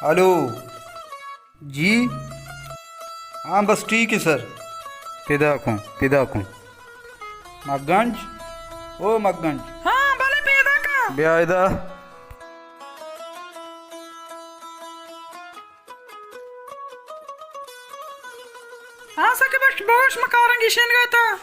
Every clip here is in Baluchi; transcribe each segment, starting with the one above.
ہلو۔ جی؟ ہاں، بس ٹھیک ہے سر۔ پیدا کن، پیدا کن۔ مگنج، او مگنج۔ ہاں، بلے پیدا کن۔ بیا ادا۔ ہاں سکے بخش، بگوش، ما کارنگی شین گئے تا۔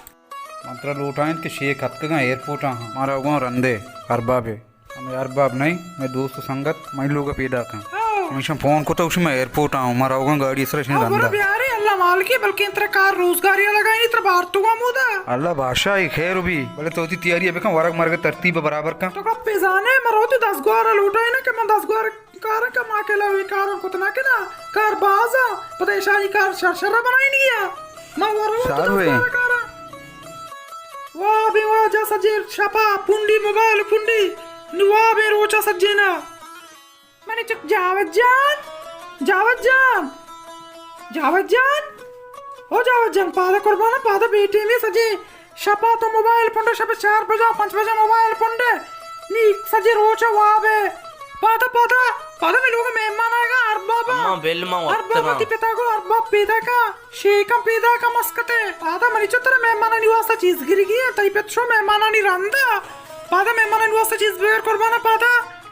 من ترا لوٹائینت کہ شیک اتکگاں ایئرپورٹ ءَ، ہاں، ما روگاں رندے اربابے۔ ہمے ارباب نئیں، مئے دوست و سنگت، منی لوگ ءَ پیداک اَنت۔ ہاں۔ ہمیشاں فون کتگ، گوشی من ایئرپورٹ ءَ آں، ما روگاں گاڑی ءِ سرا شنی ہاں، برو رندا۔ بیارے، اللہ مالکے، بلکیں ترا کار روزگاری ءَ لگائینی، ترا بارتگ ءَ مودا۔ اللہ بادشاہی خیر بی، بلے تو وتی تیاری ءَ بکن، ورگ مرگ ءِ ترتیب ءَ برابر کن۔ تو گپے زانے، من روتی دزگوار ءَ لوٹائیناں کہ من دزگوار کاراں کم آ کلا وی کاراں کت نہ کنا، کار باز آ، پدا ایشانی کار شر شر بنائینی آ۔ ما ورو شر وے۔ کاراں۔ واہ بے واہ جا سجے شپا پنڈی موبائل پنڈی، نی واہ بے روچا سجینا۔ منی چک جاوید جان، جاوید جان، جاوید جان، او جاوید جان، پادا قربانا، پادا بیٹے میں سجے شپا تو موبائل پنڈ، شپ چار بجا، پنچ بجا موبائل پنڈ۔ نی سجے روچ واب ہے۔ پادا، پادا، پادا میں لوگ مہمان آئے گا، اربابا۔ اماں بل ما اربابا وقتنا۔ تی پتا کو ارباب پیدا کا، شیکم پیدا کا مسکتے۔ پادا منی چتر مہمانانی واسطہ چیز گرگی ہے، تئی پت شو مہمانانی رندا۔ پادا مہمانانی واسطہ چیز بغیر قربانا پادا۔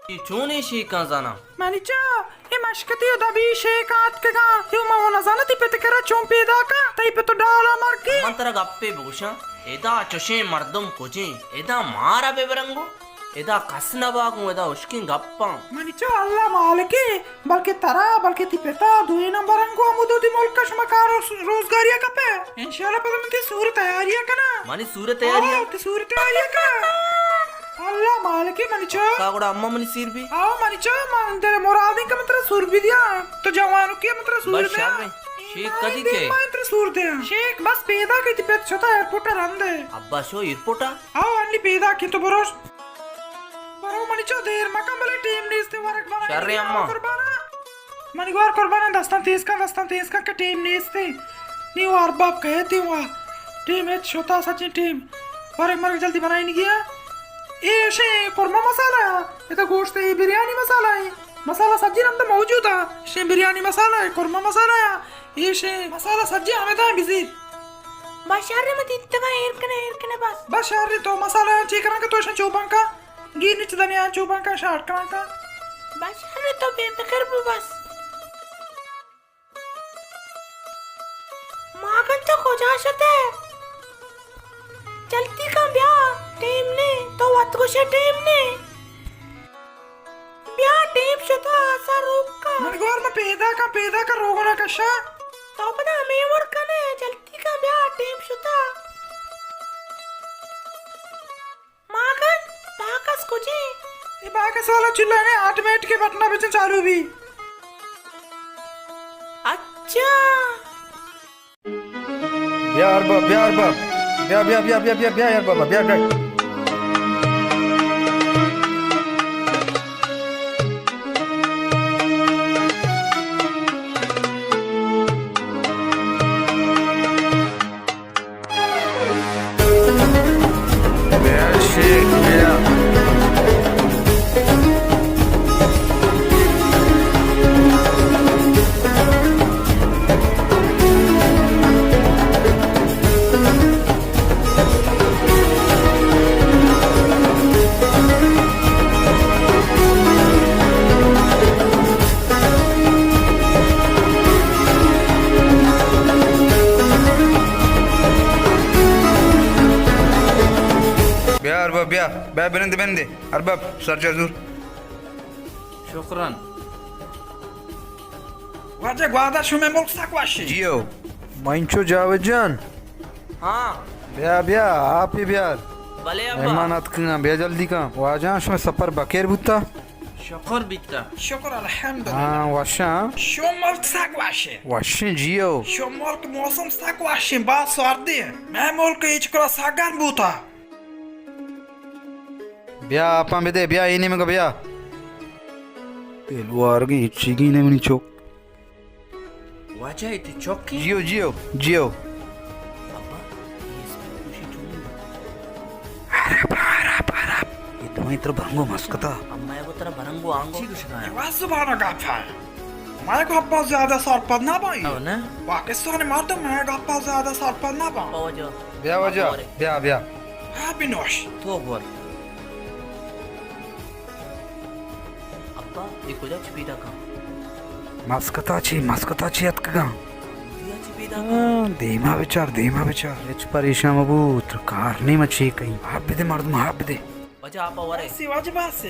اے چونیں شیکاں زاناں؟ منی چا، اے مشکتی و دبی شیکاں اتکگاں۔ اے ما و نزاناں تئی پت کرا چون پیداکاں، تئی پت و ڈالا مرگی۔ من ترا گپے بگوشاں، ادا چشیں مردم کجیں؟ ادا مارا ببرنگو؟ ادا کس نباگوں، ادا اشکیں گپاں۔ منی چا اللہ مالکے، بلکہ ترا، بلکہ تئی پتا دوئیناں برنگو ہمودو دی ملک شما کار و روزگاریا کپے۔ انشاءاللہ پدا من تئی سور تیاریا کناں۔ منی سور تیاریا؟ آؤ، تئی سور تیاریا کناں۔ اللہ مالکے منی چا۔ کا گڑا اماں منی سیر بی؟ آؤ منی چا، من دل مرادیں کہ من ترا سور بی دیاں۔ تو جوانو کیا من ترا سور بس دیاں۔ شر ایں۔ شیک کدی کے؟ من ترا سور دیاں۔ شیک بس پیدا کہ تئی پت شتا ایئرپورٹ رندے۔ ابا شو ایئرپورٹ؟ آؤ انی پیدا کہ تو بروش۔ برو منی چو دیر مکن بلے ٹیم نیست ورگ بنا۔ شر ایں اماں۔ قربانا۔ منی گوار قربانا دستان تیز کن، دستان تیز کن کہ ٹیم نیست۔ نی و ارباب کہتے ہوا۔ ٹیم ہچ شتا سچیں ٹیم۔ ورگ مرگ جلدی بنائینگی آ۔ اے اشیں قورمہ مسالہ آ۔ اے تو گوشت اے بریانی مسالہ اے۔ مسالہ سجی رند موجود آ۔ اشیں بریانی مسالہ اے، قورمہ مسالہ آ۔ اے اشیں مسالہ سجی ہمدا بزیر۔ بس شر ایں، من دیتگاں، ایر کنے، ایر کنے بس۔ بس شر ایں، تو مسالہ چی کراں کہ تو اشاں چوباں کا، گیر نچ دنیا چوباں کا، شاٹ کراں کا۔ بس شر ایں، تو بے فکر بو بس۔ ماگن تو کجا شتے؟ جلدی کن بیا، ٹیم نے، تو وت گوشے ٹیم نے۔ بیا ٹیم شتا، سر روک کن۔ من گور ما پیدا کن، پیدا کن روگنا کشا۔ تو پدا ہمے وڑ کنے، جلدی کن بیا ٹیم شتا۔ ماگن، باکس کجے؟ اے باکس والا چولہا نے آٹومیٹک بٹنا بچن چالو بی۔ اچھا۔ بیا ارباب، بیا ارباب۔ بیا، بیا، بیا، بیا، بیا، بیا ارباب، بیا، بیا۔ بیا شیک بیا۔ بیا ارباب، بیا، بیا بنند بندے۔ ارباب، سر چہ زور۔ شکران۔ واجہ گوادا شمے ملک سک وشی۔ جیو۔ منچو جاوید جان۔ ہاں۔ بیا، بیا، آپی بیار۔ بلے ابا۔ مہمان اتکگاں، بیا جلدی کن۔ واجہ شمے سفر بکیر بوتا؟ شکر بیتا۔ شکر الحمدللہ۔ ہاں، وشاں۔ شو ملک سک وشی۔ وشیں جیو۔ شو ملک موسم سک وشیں، باز سردی۔ مئے ملک اے چکرا سک گرم بوتا۔ بیا آپاں بدے، بیا اے نیمگا بیا۔ تیل وارگیں ہچیگی نے منی چک۔ واجہ اے تئی چکی؟ جیو، جیو، جیو۔ ابا، اے اسپیکر گوشی چونی؟ عرب، عرب، عرب۔ اے تو من ترا برنگو مسکتا۔ اما کو ترا برنگو آنگو۔ چی گوشگا؟ واز زبان گپ ہے۔ مئے گپا زیادہ سرپد نہ بئے۔ او نہ؟ پاکستانی مردم مئے گپا زیادہ سرپد نہ بئے۔ ابا واجہ۔ بیا واجہ، ابا ورے۔ بیا، بیا۔ ہاں بنوش۔ تو بور۔ ابا، اے کجا چہ پیداکاں؟ مسکتا چی، مسکتا چی اتکگاں؟ دیا چہ پیداکاں؟ ہاں، دیما بچار، دیما بچار۔ ہچ پریشان مبو، ترا کار نی، ما چی کئیں۔ آپ بدے مردم، آپ بدے۔ واجہ آپا ورے۔ بس واجہ بس۔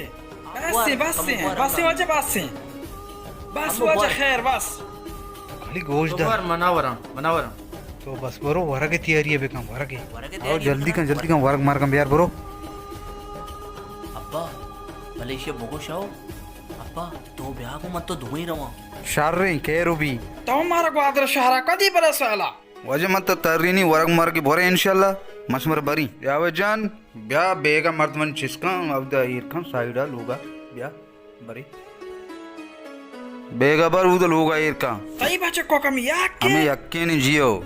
بس، بس، بس واجہ بس۔ بس واجہ خیر بس۔ علی گوش تو دار۔ بر مناوراں، مناوراں۔ تو بس برو، ورگ تیاری بکن، ورگ۔ ورگ آؤ، تیاری جلدی بکن، کن، جلدی ورگ۔ کن، ورگ مرگم بیار برو۔ ابا، بلے ایشی بگوش آؤ۔ ابا، تو بیا گو من تو دوئیں رواں۔ شریں، کیرو بی۔ تو مارا گوادر شہرا کدی برسالا؟ واجہ من تو ترینی، ورگ مرگ برے انشاءاللہ، من شمارا بری۔ جاوید جان، بیا بیگا مردمانی چسکاں، اودا ایر کن سائیڈا لوگا، بیا، بری۔ بیگا بر اودا لوگا ایر کن۔ تئی بچکو کم یک ہمے یکے نی جیو۔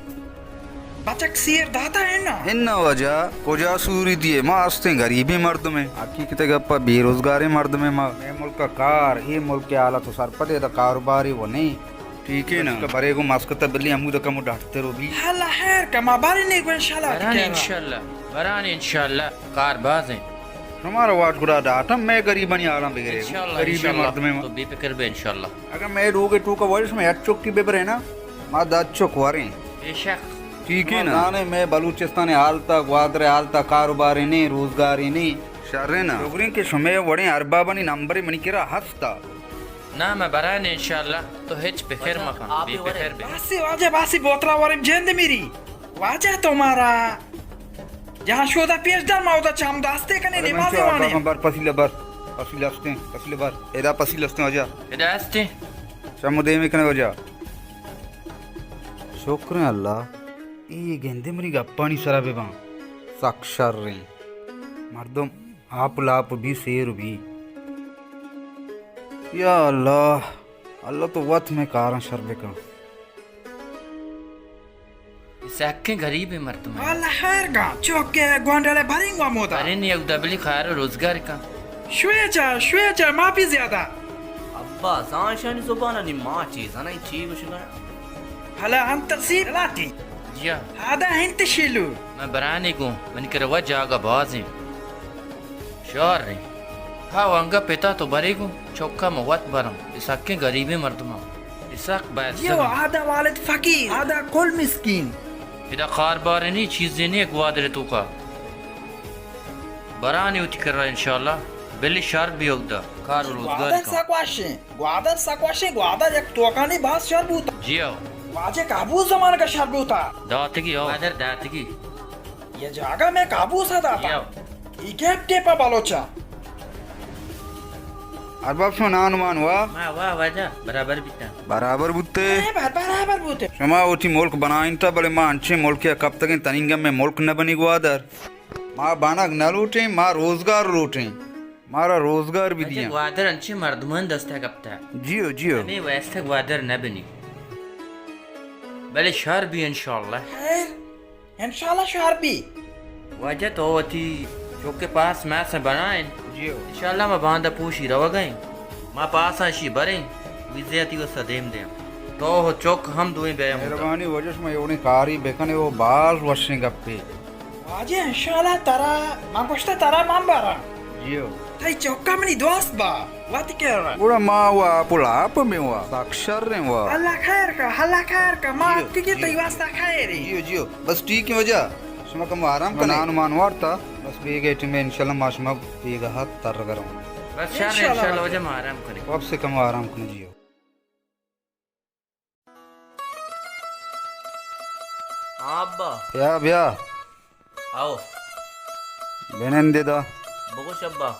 بچک سیر داتا ہے نا؟ انا واجہ، کجا سوری دیے؟ ما استیں غریبیں مردمیں۔ حقیقت گپا بے روزگاریں مردمیں ما۔ مئے ملک کار، اے ملک حالت سرپدے دا کاروباری و نہیں۔ ٹھیک ہے نا؟ بس کہ برے گو مسکت بلی ہمود کمو ڈاکٹر ہو بی۔ اللہ خیر کما، بارے نے گو انشاءاللہ بران ٹھیک ہے نا؟ انشاءاللہ، بران انشاءاللہ، کار بازیں۔ شمارا واٹ گڑا ڈاٹم، مئے غریبانی آڑاں بگرے گو۔ انشاءاللہ، غریبیں انشاءاللہ، مردمے ما۔ تو بے فکر بے انشاءاللہ۔ اگر مئے لوگے ٹوکا وش میں اچ چکی ببرے نا، ما دا چک وریں۔ بے شک۔ ٹھیک ہے نا؟ زانے مئے بلوچستان حالتا، گوادر حالتا، کاروبارے نے، روزگارے نے۔ شرے نا۔ شگریں کہ شمئے وڑیں اربابانی نمبرے منی کرا ہستا۔ نا، مہ بران انشاءاللہ، تو ہچ فکر مکن، بے فکر بے۔ باسی واجہ، باسی بوترا وریم جند میری۔ واجہ تو مارا جہاں شودا پیش دار، ما اودا چم داستے کنے نمازی وانے۔ بر پسیلہ بر، پسیلہ استیں، پسیلہ بر۔ ادا پسیلہ استیں واجہ۔ ادا استیں۔ چم دیمی کنے واجہ۔ شکریں اللہ، اے گندے منی گپانی سرا بباں۔ سک شریں۔ مردم آپ لاپ بی سیر بی۔ یا اللہ، اللہ تو وت مئے کاراں شر بکن۔ سکیں غریبیں مردم۔ اللہ خیر گا، چوکے گونڈلے بھریں گو مودا۔ بھریں یک دبلی کار روزگار کن۔ شوے چا، شوے چا، ما بھی زیادہ۔ ابا، زانشانی زبان نی ما چیز نہیں، چی گوشگا؟ ہلا انت سیر لاتی۔ جیا۔ ہادا انت شیلو۔ من برانی گوں، منی کرا وت جاگہ بازیں۔ شاریں۔ ہا وانگا پتا تو برے گوں، چکا من وت برم۔ اے سکیں غریبیں مردماں۔ اے سک بحث۔ یو آدا والد فقیر، آدا کل مسکین۔ ادا کاربار نی، چیزے نی گوادر توکا۔ برانی وتی کرا انشاءاللہ، بلی شر بی اودا۔ کار و روزگار گوادر کن۔ سک وشیں۔ گوادر سک وشیں، گوادر یک توکانی باز شر بوتا۔ جی ہو۔ واجہ کابوس زمانگا شر بوتا۔ داتگی ہو۔ گوادر داتگی۔ یہ جاگہ میں کابوس داتا۔ جی ہو۔ ای گیپ ٹیپا بلوچا۔ ارباب شما نان مان وا؟ ما وا واجہ برابر بیتا۔ برابر بوتے؟ برابر، برابر بوتے۔ شما وتی ملک بنائینتا، بلے ما انچیں ملکے کپتگیں، تنینگا میں ملک نہ بنی گوادر۔ ما بانگ نہ لوٹیں، ما روزگار لوٹیں۔ مارا روزگار بھی اچھا، دیاں۔ گوادر انچیں مردمان دستا کپتا۔ جیو، جیو۔ ہمیں واسطہ گوادر نہ بنی۔ بلے شر بھی انشاءاللہ۔ خیر، انشاءاللہ شر بھی۔ واجہ تو وتی چوکے پاس میں سے بنائیں۔ جیو۔ انشاءاللہ ما باندا پوشی روگا ایں۔ ما پاسا شی بریں، ویزے تی وسا دیم دیم۔ تو ہو چوک ہم دوئیں بیا۔ مہربانی واجہ، شما ایوڑیں کاری بکنے، وہ باز وشیں گپے۔ واجہ انشاءاللہ ترا، من گوشتا ترا من براں۔ جیو۔ تئی چکا منی دوست با، وت کر۔ گڑا ما وا پل آپ میں وا، سک شریں وا۔ اللہ خیر کا، اللہ خیر کا، ما جیو، اتکی جیو۔ تئی واسطہ خیر ہے۔ جیو، جیو۔ بس ٹھیک ہے واجہ، شما کم آرام کنے۔ نان مان وارتا، بس بیگے ٹیم انشاءاللہ ما شما بیگا ہات تر کروں۔ بس شر انشاءاللہ واجہ۔ واجہ ما آرام کریں۔ وقت سے کم آرام کنے جیو۔ ہاں ابا۔ بیا، بیا۔ آؤ۔ بنندے دا۔ بگوش ابا۔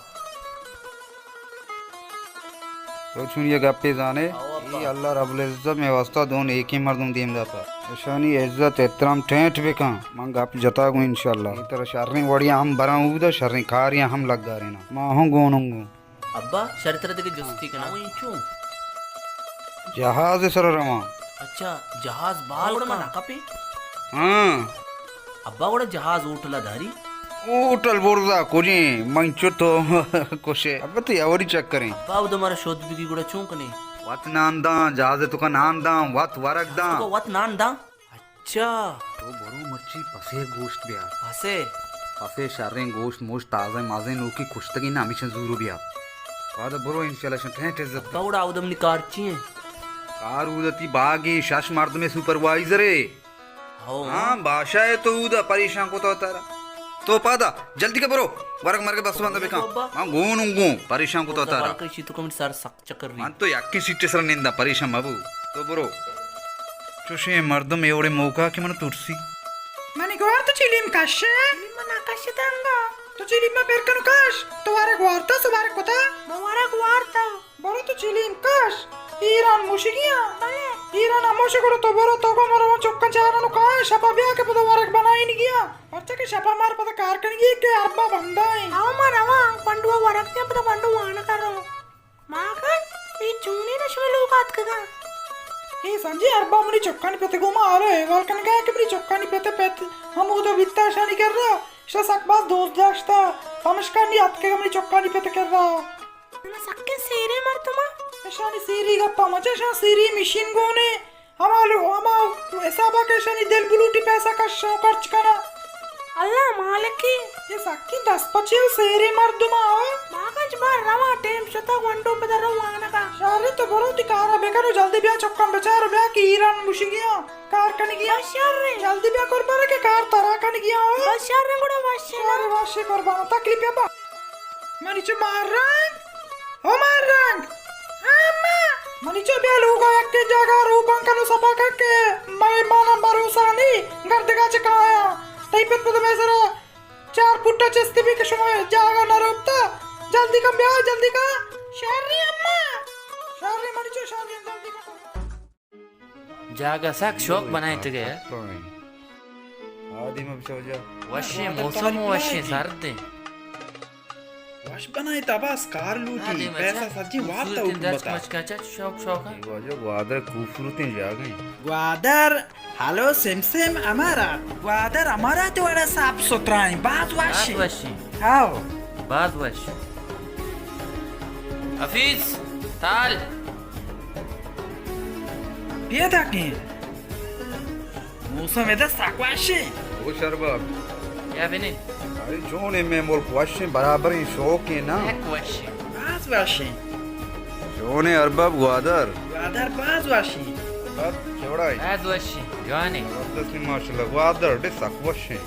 تو چون یہ گپے زانے؟ آؤ ابا۔ اے اللہ رب العزت میں واسطہ دو نیکیں مردم دیم داتا۔ اشانی عزت احترام ٹینٹ بکن۔ من گپ جتا گوں انشاءاللہ۔ ترا شریں وڑیاں ہم براں اودا، شریں کاریاں ہم لگارینا۔ ما ہوں گونوں گوں۔ ابا، شر ترا دگہ جستی کناں۔ ہاں۔ چون؟ جہاز سر رواں۔ اچھا، جہاز بال گڑا کن۔ من نہ کپیں؟ ہاں۔ ابا، گڑا جہاز ہوٹل داری؟ ہوٹل برزا کجیں، من چو تو کشے۔ ابا تو یوری چکریں۔ ابا، او دمارا شود بگی گڑا چون کنے؟ وت نان داں، جہاز تو کا نان داں، وت ورگ داں۔ تو وت نان داں؟ اچھا۔ تو برو مرچی پسے گوشت بیا۔ پسے؟ پسے شریں گوشت موشت تازہ مازیں نوکی کشتگی نہ ہمیشہ زورو بیا۔ پادا برو انشاءاللہ شن ٹھیں ٹھیں عزت۔ ابا گڑا او دم نی کار چی ہیں؟ کار اودتی باگی شش مردم سپروائزرے۔ ہو۔ ہاں، بادشاہ ہے تو اودا پریشان کو تو تارا۔ تو پادا، جلدی کا برو، ورگ مرگ بس بندہ بکن۔ ابا۔ ہاں، گون گون، پریشان کو تو تارا۔ زبان کشی تو کمنٹ سر سک چکر وی۔ من تو یکی سیٹ سر نندا، پریشان مبو۔ تو برو۔ چوشیں مردم اے وڑے موقع کہ من ترسی۔ منی گوار تو چیلیم کش ہے؟ چیلیم من کش دنگا۔ تو چیلیم پر کنو کش۔ تو وارا گوارتا، سو وارا کتا؟ من وارا گوارتا۔ برو تو چیلیم کش، ایران موشگیاں۔ بلے۔ ایران ہموش گڑا تو برو، تو گو مرو چکن چارانو کائیں، شپا بیا کہ پدا ورگ بنائینگیاں۔ پرچا کہ شپا مار پدا کار کنگی کہ اربا بندائیں۔ او ما رواں، گونڈوا ورگ دیاں پدا گونڈو وان کرو۔ ما کن، اے چونی نشمے لوگ آتکگاں۔ اے سنجی اربا منی چکانی پت گوما حال و احوال کنگا کہ منی چکانی پت پت ہمودا بیتا شانی کرا، شا سک باز دوست داشتا، پمشکانی آتکگا منی چکانی پت کرا۔ من سکیں سیریں مردماں۔ اشانی سیری گپا مچ، اشاں سیری مشین گونے۔ ہما لو-، ہما حسابا کہ اشانی دل بلوٹی پیسہ کشاں خرچ کناں۔ اللہ مالکی۔ اے سکیں دست پچیں سیریں مردماں۔ ما کچ بار رواں، ٹیم شتا گونڈو پدا رو وانگا۔ شارے تو برو تی کارا بکن و جلدی بیا چکاں بچار و بیا کہ ایران گوشگیاں۔ کار کنگی ءَ۔ بس شر ایں۔ جلدی بیا قربان کہ کار ترا کنگی ءَ۔ بس شر ایں گڑا وش ایں نا۔ شر وش ایں قربان، تکلیف ءَ با۔ منی چو مار رنگ، او مار رنگ۔ ہاں، اماں۔ منی چو بیا لوگا یکے جاگہ روبان کنو سپا کن کہ مئے مانا بھروسہ نی، گردگا چہ کایا۔ تئی پت پت مئے سرا چار پٹا چست بی کہ شما جاگہ نہ روبتا۔ جلدی کن بیا، جلدی کن۔ شر ایں اماں۔ شر ایں منی چو، شر ایں، جلدی کن۔ جاگہ سک شوق بنائینتگ ئے۔ آدم ءَ بچو جا۔ وشیں موسم و وشیں سرد ایں۔ وش بنائینت، بس کار لوٹی، پیسہ سجی وارتا حکومت ءَ۔ شوق شوق ایں۔ اے واجہ گوادر خوبصورتیں جاگہ ایں۔ گوادر، ہلو سمسم امارات۔ گوادر امارات وڑا صاف ستھرا ایں، باز وش ایں۔ باز وش ایں۔ ہاؤ۔ باز وش۔ حفیظ، تال۔ پیداکیں۔ موسم ادا سک وش ایں۔ او شرباب۔ یا بنی۔ ارے چون ایں مئے ملک، وش ایں، برابر ایں، شوق ایں نا؟ سک وش ایں۔ باز وش ایں۔ چون ایں ارباب گوادر؟ گوادر باز وش ایں۔ ارباب چوڑا ایں؟ باز وش ایں، جوان ایں۔ زبردست ایں ماشاءاللہ، گوادر ڈے سک وش ایں۔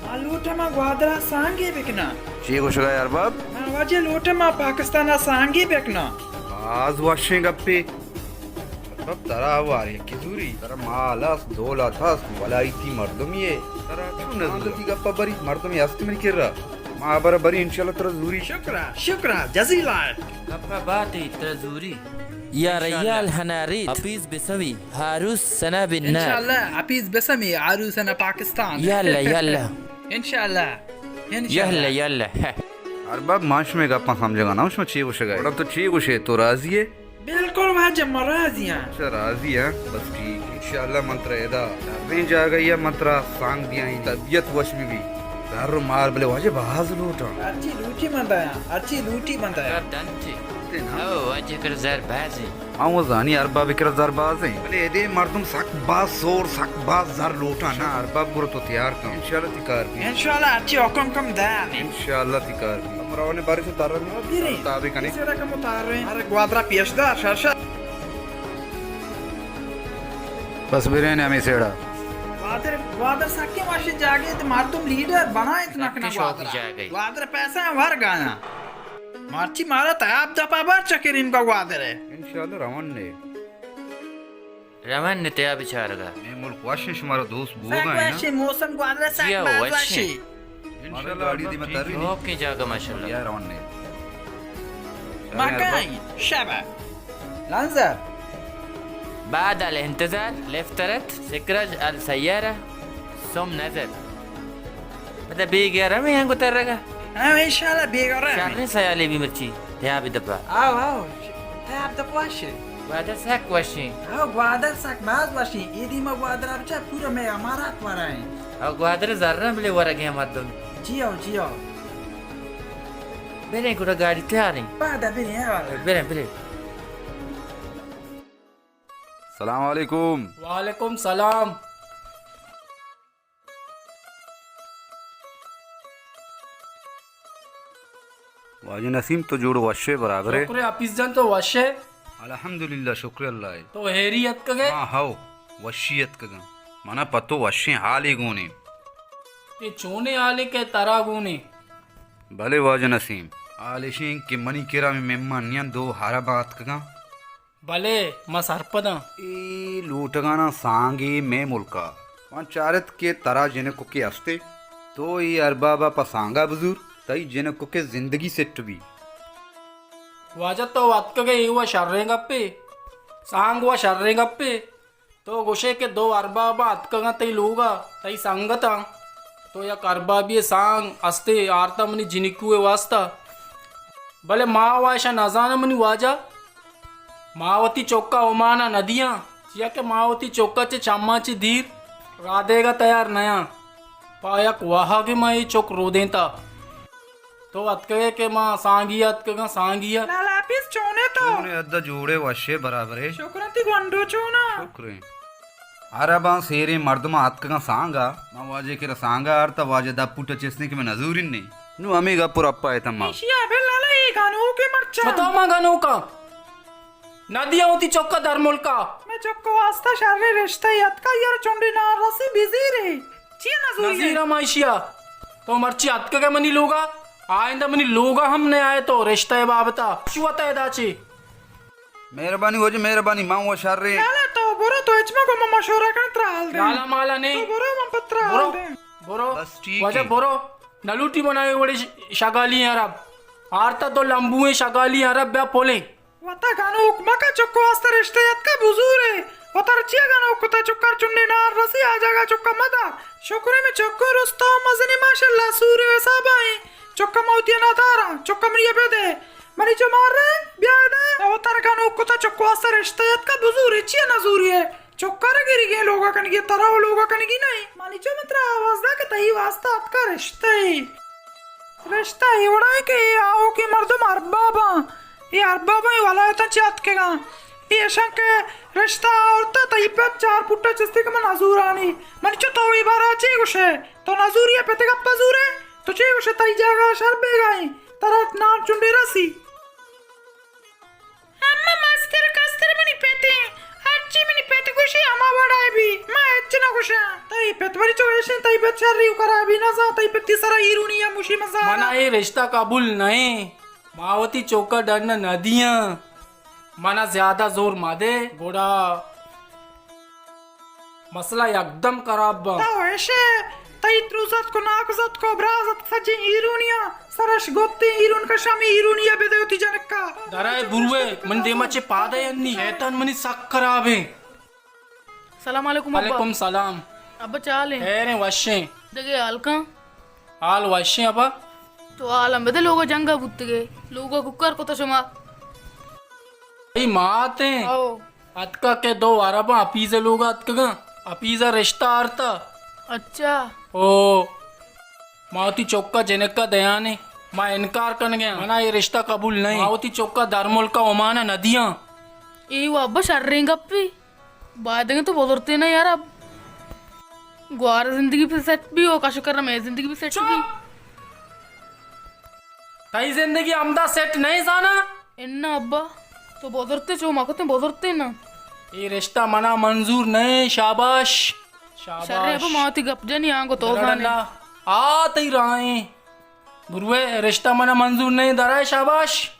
ما لوٹاں ما گوادر ءَ سانگے بکناں۔ چی گوشگا ئے ارباب؟ ما واجہ لوٹاں ما پاکستان ءَ سانگے بکناں۔ باز وشیں گپے۔ ارباب ترا وار یکی زوری، ترا مال است، دولت است، ولایتی مردمی ئے۔ ترا چون نزوری؟ تی گپا بری، مردمی است منی کرا۔ ما ہبر بری انشاءاللہ ترا زوری۔ شکرا، شکرا، جزیلا۔ گپا باتی ترا زوری۔ یا ریال ہناریت، حفیظ بسمی، عروس سنا بنار۔ انشاءاللہ، حفیظ بسمی، عروس سنا پاکستان۔ Yala, Yala. انشاءاللہ، انشاءاللہ۔ Yala, Yala. ارباب ما شمے گپاں سمجھگا نہ، شما چی گوشگا ئے؟ گڑا تو چی گوشے، تو راضی ئے؟ بالکل واجہ، ما راضی آں۔ اچھا، راضی آں، بس ٹھیک۔ انشاءاللہ من ترا ادا شریں جاگہے ءَ من ترا سانگ دیاں، طبیعت وش بہ بی۔ زر و مال بلے واجہ باز لوٹاں۔ ہرچی لوٹی من دیاں، ہرچی لوٹی من دیاں۔ او، واجہ کرا زر باز ایں۔ آ وَ زانی ارباب کرا زر باز ایں۔ بلے ادے مردم سک باز سور، سک باز زر لوٹاں نا۔ ارباب گڑا تو تیار کن۔ انشاءاللہ تی کار بی۔ انشاءاللہ ہرچی حکم کن دیاں۔ انشاءاللہ تی کار بی۔ ہم رونے بارے سے تارا نہ۔ تابع کنے۔ سیڑا کمو تاریں۔ ارے گوادرا پیش دار، شر شر۔ بس برین ہمے سیڑا۔ گوادر، گوادر سکیں وشیں جاگہے، مردم لیڈر بنائینت نہ کناں گوادر۔ گوادر پیسہ ورگ آیاں۔ مرچی مارا تیاب دپا بر چکرین گوادر ئے۔ انشاءاللہ روان نے۔ روان نے تیاب چارگا۔ مئے ملک وشیں، شمارا دوست بوگا ایں نا۔ وشیں، موسم گوادر سک باز وشیں۔ انشاءاللہ گاڑی دیما ترینی۔ اوکے جاگہ ماشاءاللہ۔ یا روان نے۔ مکائی شبہ۔ لنزر۔ بعد الانتظار لفترت سکرج السیارہ ثم نظر۔ مطلب بیگہ رمے انگو ترگا۔ ہاں، انشاءاللہ بیگہ رمے۔ شریں سیالے بی مرچی، تیاب دپا۔ آو، آو۔ تیاب دپا شے۔ گوادر سک وشیں۔ ہو، گوادر سک باز وشیں۔ اے دیما گوادر ءَ بچار پورا مئے امارات ورا ایں۔ ہو، گوادر زراں بلے ورگیں مردم۔ جی ہو، جی ہو۔ بریں گڑا گاڑی تیار ایں۔ پادا بریں، ہو۔ بریں، بریں۔ سلام علیکم۔ وعلیکم سلام۔ واجہ نسیم، تو جوڑ وش ئے، برابر ئے؟ شکر ئے حفیظ جان، تو وش ئے؟ الحمدللہ، شکر اللہ ئے۔ تو ہیری اتکگ ئے؟ ہاں ہو، وشی اتکگاں۔ منا پہ تو وشیں حالے گون ایں۔ اے چونیں حالے کہ ترا گون ایں؟ بلے واجہ نسیم، حال اش ایں کہ منی کرا ہمے مہمان نیاں دو عرب اتکگاں۔ بلے، ما سرپداں۔ اے لوٹگاناں سانگے مئے ملکا۔ من چارت کہ ترا جنککے ہستے، تو اے اربابا پہ سانگا بزور، تئی جنککے زندگی سٹ بی۔ واجہ تو اتکگے اے وا شریں گپے، سانگ وا شریں گپے۔ تو گوشے کہ دو اربابا اتکگاں تئی لوگا، تئی سنگتاں۔ تو یک اربابی سانگ ہستے آرتا منی جنکوے واسطہ۔ بلے ما وا اشاں نزاناں منی واجہ۔ ما وتی چکا عمان ءَ نہ دیاں، چیا کہ ما وتی چکا چہ چماں چہ دیر رادیگ ءَ تیار نیاں۔ پہ یک واہگے ما اے چک رودینتا۔ تو اتکگے کہ ما سانگی ءَ اتکگاں، سانگی ءَ۔ لالا حافظ، چونے تو؟ چونے ادا، جوڑے، وشے، برابرے؟ شکر انت، گونڈو چونا؟ شکریں۔ عرباں سیریں مردماں اتکگاں سانگا، ما واجہ کرا سانگا آرتا، واجہ دپ پوٹا چستیں کہ من نزورین نے۔ نو ہمے گپ و رپا اتاں ما۔ ایشی ءَ بل لالا، اے گنوکے مرچاں۔ بتاؤ ما گنوکاں۔ نہ دیاں وتی چکا در ملکا۔ مئے چک واسطہ شریں رشتہ اتکا، یار چنڈی نان رسی بزیرے۔ چیا نزوری ئے؟ نزیراں ما ایشیا۔ تو مرچی اتکگے منی لوگا، آئندہ منی لوگا ہم نہ آئے تو رشتہ بابتا۔ شو اتئے ادا چے؟ مہربانی واجہ، مہربانی، من و شریں۔ لالا تو برو، تو ہچ مگو، من مشورہ کن ترا حال دیں۔ لالا مالا نہیں۔ تو برو، من پہ ترا برو، حال دیں۔ برو۔ بس ٹھیک واجہ ہے۔ برو۔ نہ لوٹی منا اے وڑے ش-، شگالی عرب۔ آرتا دو لمبوئیں شگالی عرب بیا پولیں۔ وتا گنوک مکن، چکو واسطہ رشتہ اتکا بزورے۔ وتارا چیا گنوک کتا؟ چکار چنڈے نان رسی، آ جاگہ چکا مدار۔ شکرے، مئے چکو رستہ و مزنی، ماشاءاللہ سورے حسابا ایں۔ چکا ما وتی نداراں، چکا منی بدے۔ منی چو مار رہے، بیا ادا۔ وتارا گنوک کتا، چکو واسطہ رشتہ اتکا بزورے، چیا نزوری ئے؟ چکارا گریگیں لوگا کنگی، ترا و لوگا کنگی نہیں۔ منی چو من ترا آواز دا کہ تئی واسطہ اتکا رشتہ ای۔ رشتہ اے وڑا ایں کہ اے آؤکیں مردم ارباباں، اے ارباباں، اے ولایتاں چہ اتکگاں۔ اے اشاں کہ رشتہ آورتا، تئی پت چار پٹا چستے کہ من نزورانی۔ منی چو تو اے بارا چے گوشے؟ تو نزوری ئے، پت گپا زورے؟ تو چے گوشے؟ تئی جاگہ شر بیگاہیں، ترا نان چنڈے رسی۔ اما مستر کستر منی پت ایں، ہرچی منی پت گوشی ہما وڑا بی، ما ہچ نہ گوشاں۔ تئی پت وری چو ایشیں، تئی پت شری و خرابی نہ زان، تئی پت تئی سرا ہیرونی یا موشی مزان۔ منا اے رشتہ قبول نہ ایں، ما وتی چوکا ڈن نہ دیاں، منا زیادہ زور مدے گڑا۔ مسئلہ یکدم خراب باں۔ تو ایشے، تئی تروزتک و ناکوزتک و برازتک سجیں ایرونیاں سرش گوتیں ایرون کش، ہمے ایرونیا بدے وتی جنکا۔ درائے بروے، من دیما چے پادے انی، شیطان منی سک خرابیں۔ سلام علیکم ابا۔ وعلیکم سلام۔ ابا چالیں؟ خیریں، وشیں۔ دگے حال کن۔ حال وشیں ابا۔ تو حال ہم بدے، لوگا جنگا بوتگے، لوگا کوکار کتا شما۔ اے ماتیں۔ او۔ اتکا کہ دو عرباں حفیظ ءِ لوگا اتکگاں، حفیظ ءَ رشتہ آرتا۔ اچھا۔ او، ما وتی چکا جنکا دیانے، ما انکار کنگے آں۔ منا اے رشتہ قبول نہیں۔ ما وتی چکا در ملکا عمان ءَ ندیاں۔ اے و ابا شریں گپے۔ بایدگیں تو بزرتے نا یار اب۔ گوار زندگی بھی سیٹ بھی ہو، کشو کرم اے زندگی بھی سیٹ بھی۔ چپ! تئی زندگی ہمدا سیٹ نہیں زانا؟ انا ابا، تو بزرتے چو ما کتیں بزرتے نا۔ اے رشتہ منا منظور نہیں، شاباش۔ شاباش۔ شر ابا، ما وتی گپ جنی آنگو تو زانے۔ آ تئی راہیں۔ بروے رشتہ منا منظور نہیں، درائے شاباش۔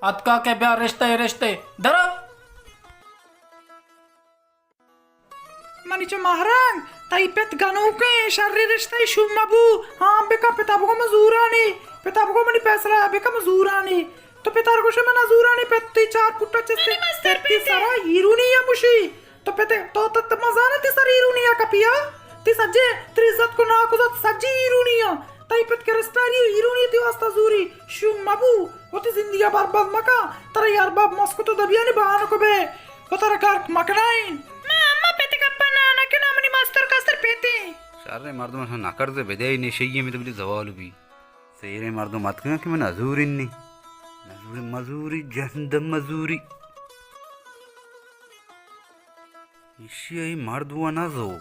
اتکا کہ بیا رشتہ، اے رشتے۔ درا۔ منی چہ مہرنگ، تئی پت گنوکیں، شریں رشتہ ءَ شوم مبو۔ ہاں بکن، پتا بگو من زورانی، پتا بگو منی فیصلہ ءَ بکن من زورانی۔ تو پتا را گوشے من زورانی، پت تئی چار پٹا چستے، پت تئی سرا ہیرونی ءَ مشی۔ تو پت، تو، تو، تو مزانا تئی سر ہیرونی ءَ کپیا؟ تئی سجے تریزت کو ناکوزت سجی ہیرونی ءَ۔ تئی پت کرسٹاری ہیرونی تئی واسطہ زوری، شوم مبو۔ وتی زندگی ءَ برباد مکن، ترا اے ارباب مسکت ءُ دبیانی بہانک بہ، و ترا کار مکنائین۔ ما اما پتی گپا نہ نہ کہ نہ منی مستر کستر پیتی۔ شر مردم اصلاً نہ کرزے بدے نشئی میں تو بلی زوال بی۔ سیریں مردم اتکگاں کہ من نزوریں نی۔ نزوری مزوری جہندم مزوری۔ ایشی ءَ اے مرد و نزو۔